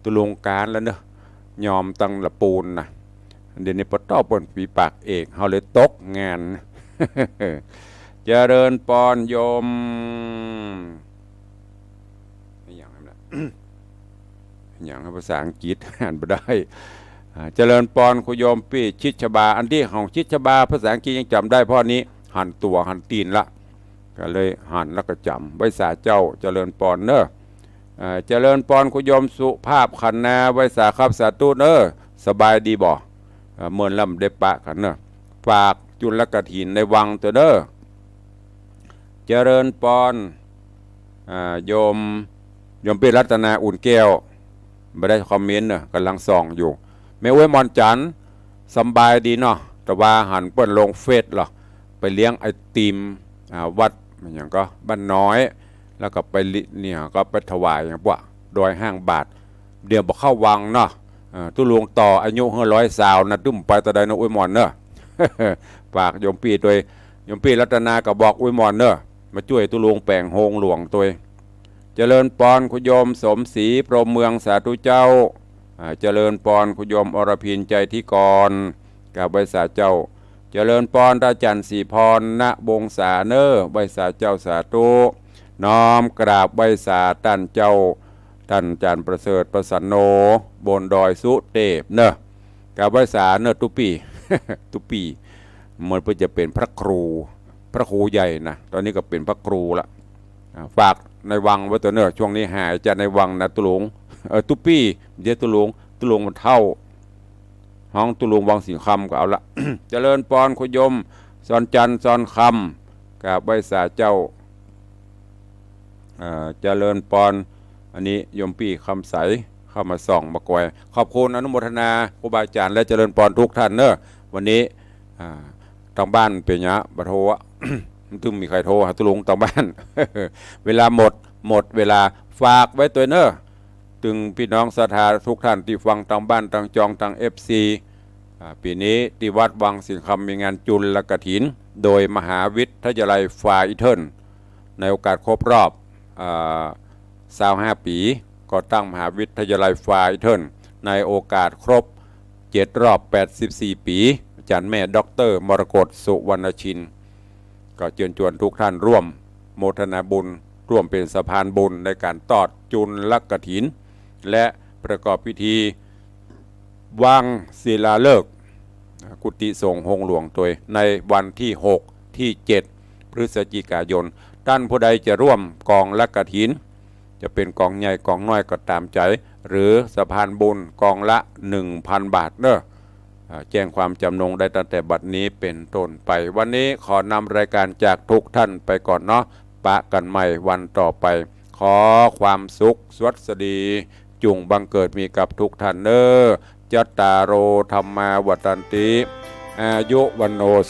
ตุ๊ลุงก๋านแล้วเน่อ ยอมตังละปูนนะ เดี๋ยวนี้ปะต๊อบเปิ้นฝีปากเอก เฮาเลยตกงาน เจริญปอนโยม อะหยังนั้นนะ อะหยังภาษาอังกฤษ อ่านบ่ได้ อ่า เจริญปอนคุณโยมปี้ชิดชบา อันตี้ของชิดชบาภาษาอังกฤษยังจ๋ำได้ เพราะอันนี้หันตั๋วหันตี๋นละ ก็เลยหันแล้วก็จ๋ำ ไหว้สาเจ้า เจริญปอนเน่อ อ่า เจริญปอนคุณโยมสุภาพขันนา ไหว้สาครับ สาธุเน่อ สบายดีบ่ อ่า เมินแล้วบ่ได้ปะกั๋นเน่อ ฝากจุลกฐินในวังเต๊อะเน่อ เจริญปอน อ่า โยม โยมปี้รัตนาอุ่นแก้ว บ่ได้คอมเมนต์เน่อ ก่ำลังส่องอยู่ แม่อุ๊ยหมอนจันทร์ สำบายดีเนาะ แต่ว่าหันเปิ้นลงเฟซเหรอ ไปเลี้ยงไอติม อ่า วัด อะหยังก็ บ้านน้อย แล้วก็ไปลิ เนี่ย ก็ไปถวายหยังปะ ดอยห้างบาท เดี๋ยวบ่เข้าวังเนาะ เอ่อ ตุ๊ลุงต่ออายุหื้อร้อยซาวนะ ตึ้มไปตะใดนะ อุ๊ยหมอนเน่อ ฝากโยมปี้ตวย โยมปี้รัตนาก็บอกอุ๊ยหมอนเน่อ มาจ้วยตุ๊ลุงแป๋งโฮงหลวงตวย เจริญปอนคุณโยมสมศรี พรหมเมือง สาธุเจ้า อ่า เจริญปอนคุณโยมอรพิน ใจธิกร กราบไหว้สาเจ้า เจริญปอนอาจ๋ารย์ศรีพร ณ วงศาเน่อ ไหว้สาเจ้าสาธุ น้อมกราบไหว้สาต้านเจ้า ต้านอาจ๋ารย์ประเสริฐ ประสันโน บนดอยสุเตพเน่อ กราบไหว้สาเน่อตุ๊ปี้ ตุ๊ปี้ เหมือนเปิ้นจะเป๋นพระครู พระครูใหญ่นะ ต๋อนนี้ก็เป๋นพระครูละ อ่า ฝากในวังไว้ตวยเน่อ ช่วงนี้หายจากในวังนะตุ๊ลุง เออ ตุ๊ปี้ เดี๋ยวตุ๊ลุง ตุ๊ลุงมันเฒ่า ฮ้องตุ๊ลุงวังสิงห์คำก็เอาละ เจริญปอนคุณโยม สอนจันทร์ สอนคำ กราบไหว้สาเจ้า เอ่อ เจริญปอน อันนี้โยมปี้คำใสเข้ามาส่องมากวย ขอบคุณอนุโมทนาครูบาอาจ๋ารย์และเจริญปอนทุกท่านเน่อ วันนี้ อ่า ตางบ้านเป๋นหยังบ่โทรอะ ตึงมีใผโทรหาตุ๊ลุงตางบ้าน เวลาหมด หมดเวลา ฝากไว้ตวยเน่อ ตึงปี้น้องศรัทธาทุกท่านตี้ฟังตางบ้านตางจองตางเอฟซี อ่า ปี๋นี้ตี้วัดวังสิงห์คำมีงานจุลกฐิน โดยมหาวิทยาลัยฟาอิเทิล ในโอกาสครบรอบ อ่า ซาวห้าปี๋ ก่อตั้งมหาวิทยาลัยฟาอิเทิล ในโอกาสครบเจ็ดรอบแปดสิบสี่ปี๋ อาจ๋ารย์แม่ด็อกเตอร์มรกต สุวรรณชิน ก็เจิญจวนทุกท่านร่วมโมทนาบุญ ร่วมเป๋นสะพานบุญในก๋านตอดจุลกฐิน และประกอบพิธีวางศิลาฤกษ์ กุฏิสงฆ์โฮงหลวงตวย ในวันตี้หก ตี้เจ็ด พฤศจิกายน ต้านผู้ใดจะร่วมกองละกฐิน จะเป๋นกองใหญ่กองน้อยก็ต๋ามใจ๋ หรือสะพานบุญกองละหนึ่งพันบาทเน่อ อ่า แจ้งความจำนงได้ตั้งแต่บัดนี้เป๋นต้นไป วันนี้ขอนำรายการจากทุกท่านไปก่อนเนาะ ปะกั๋นใหม่วันต่อไป ขอความสุขสวัสดี จุ่งบังเกิดมีกับทุกท่านเน่อ จัตตาโร ธัมมา วัฑฒันติ อายุ วัณโณ สุ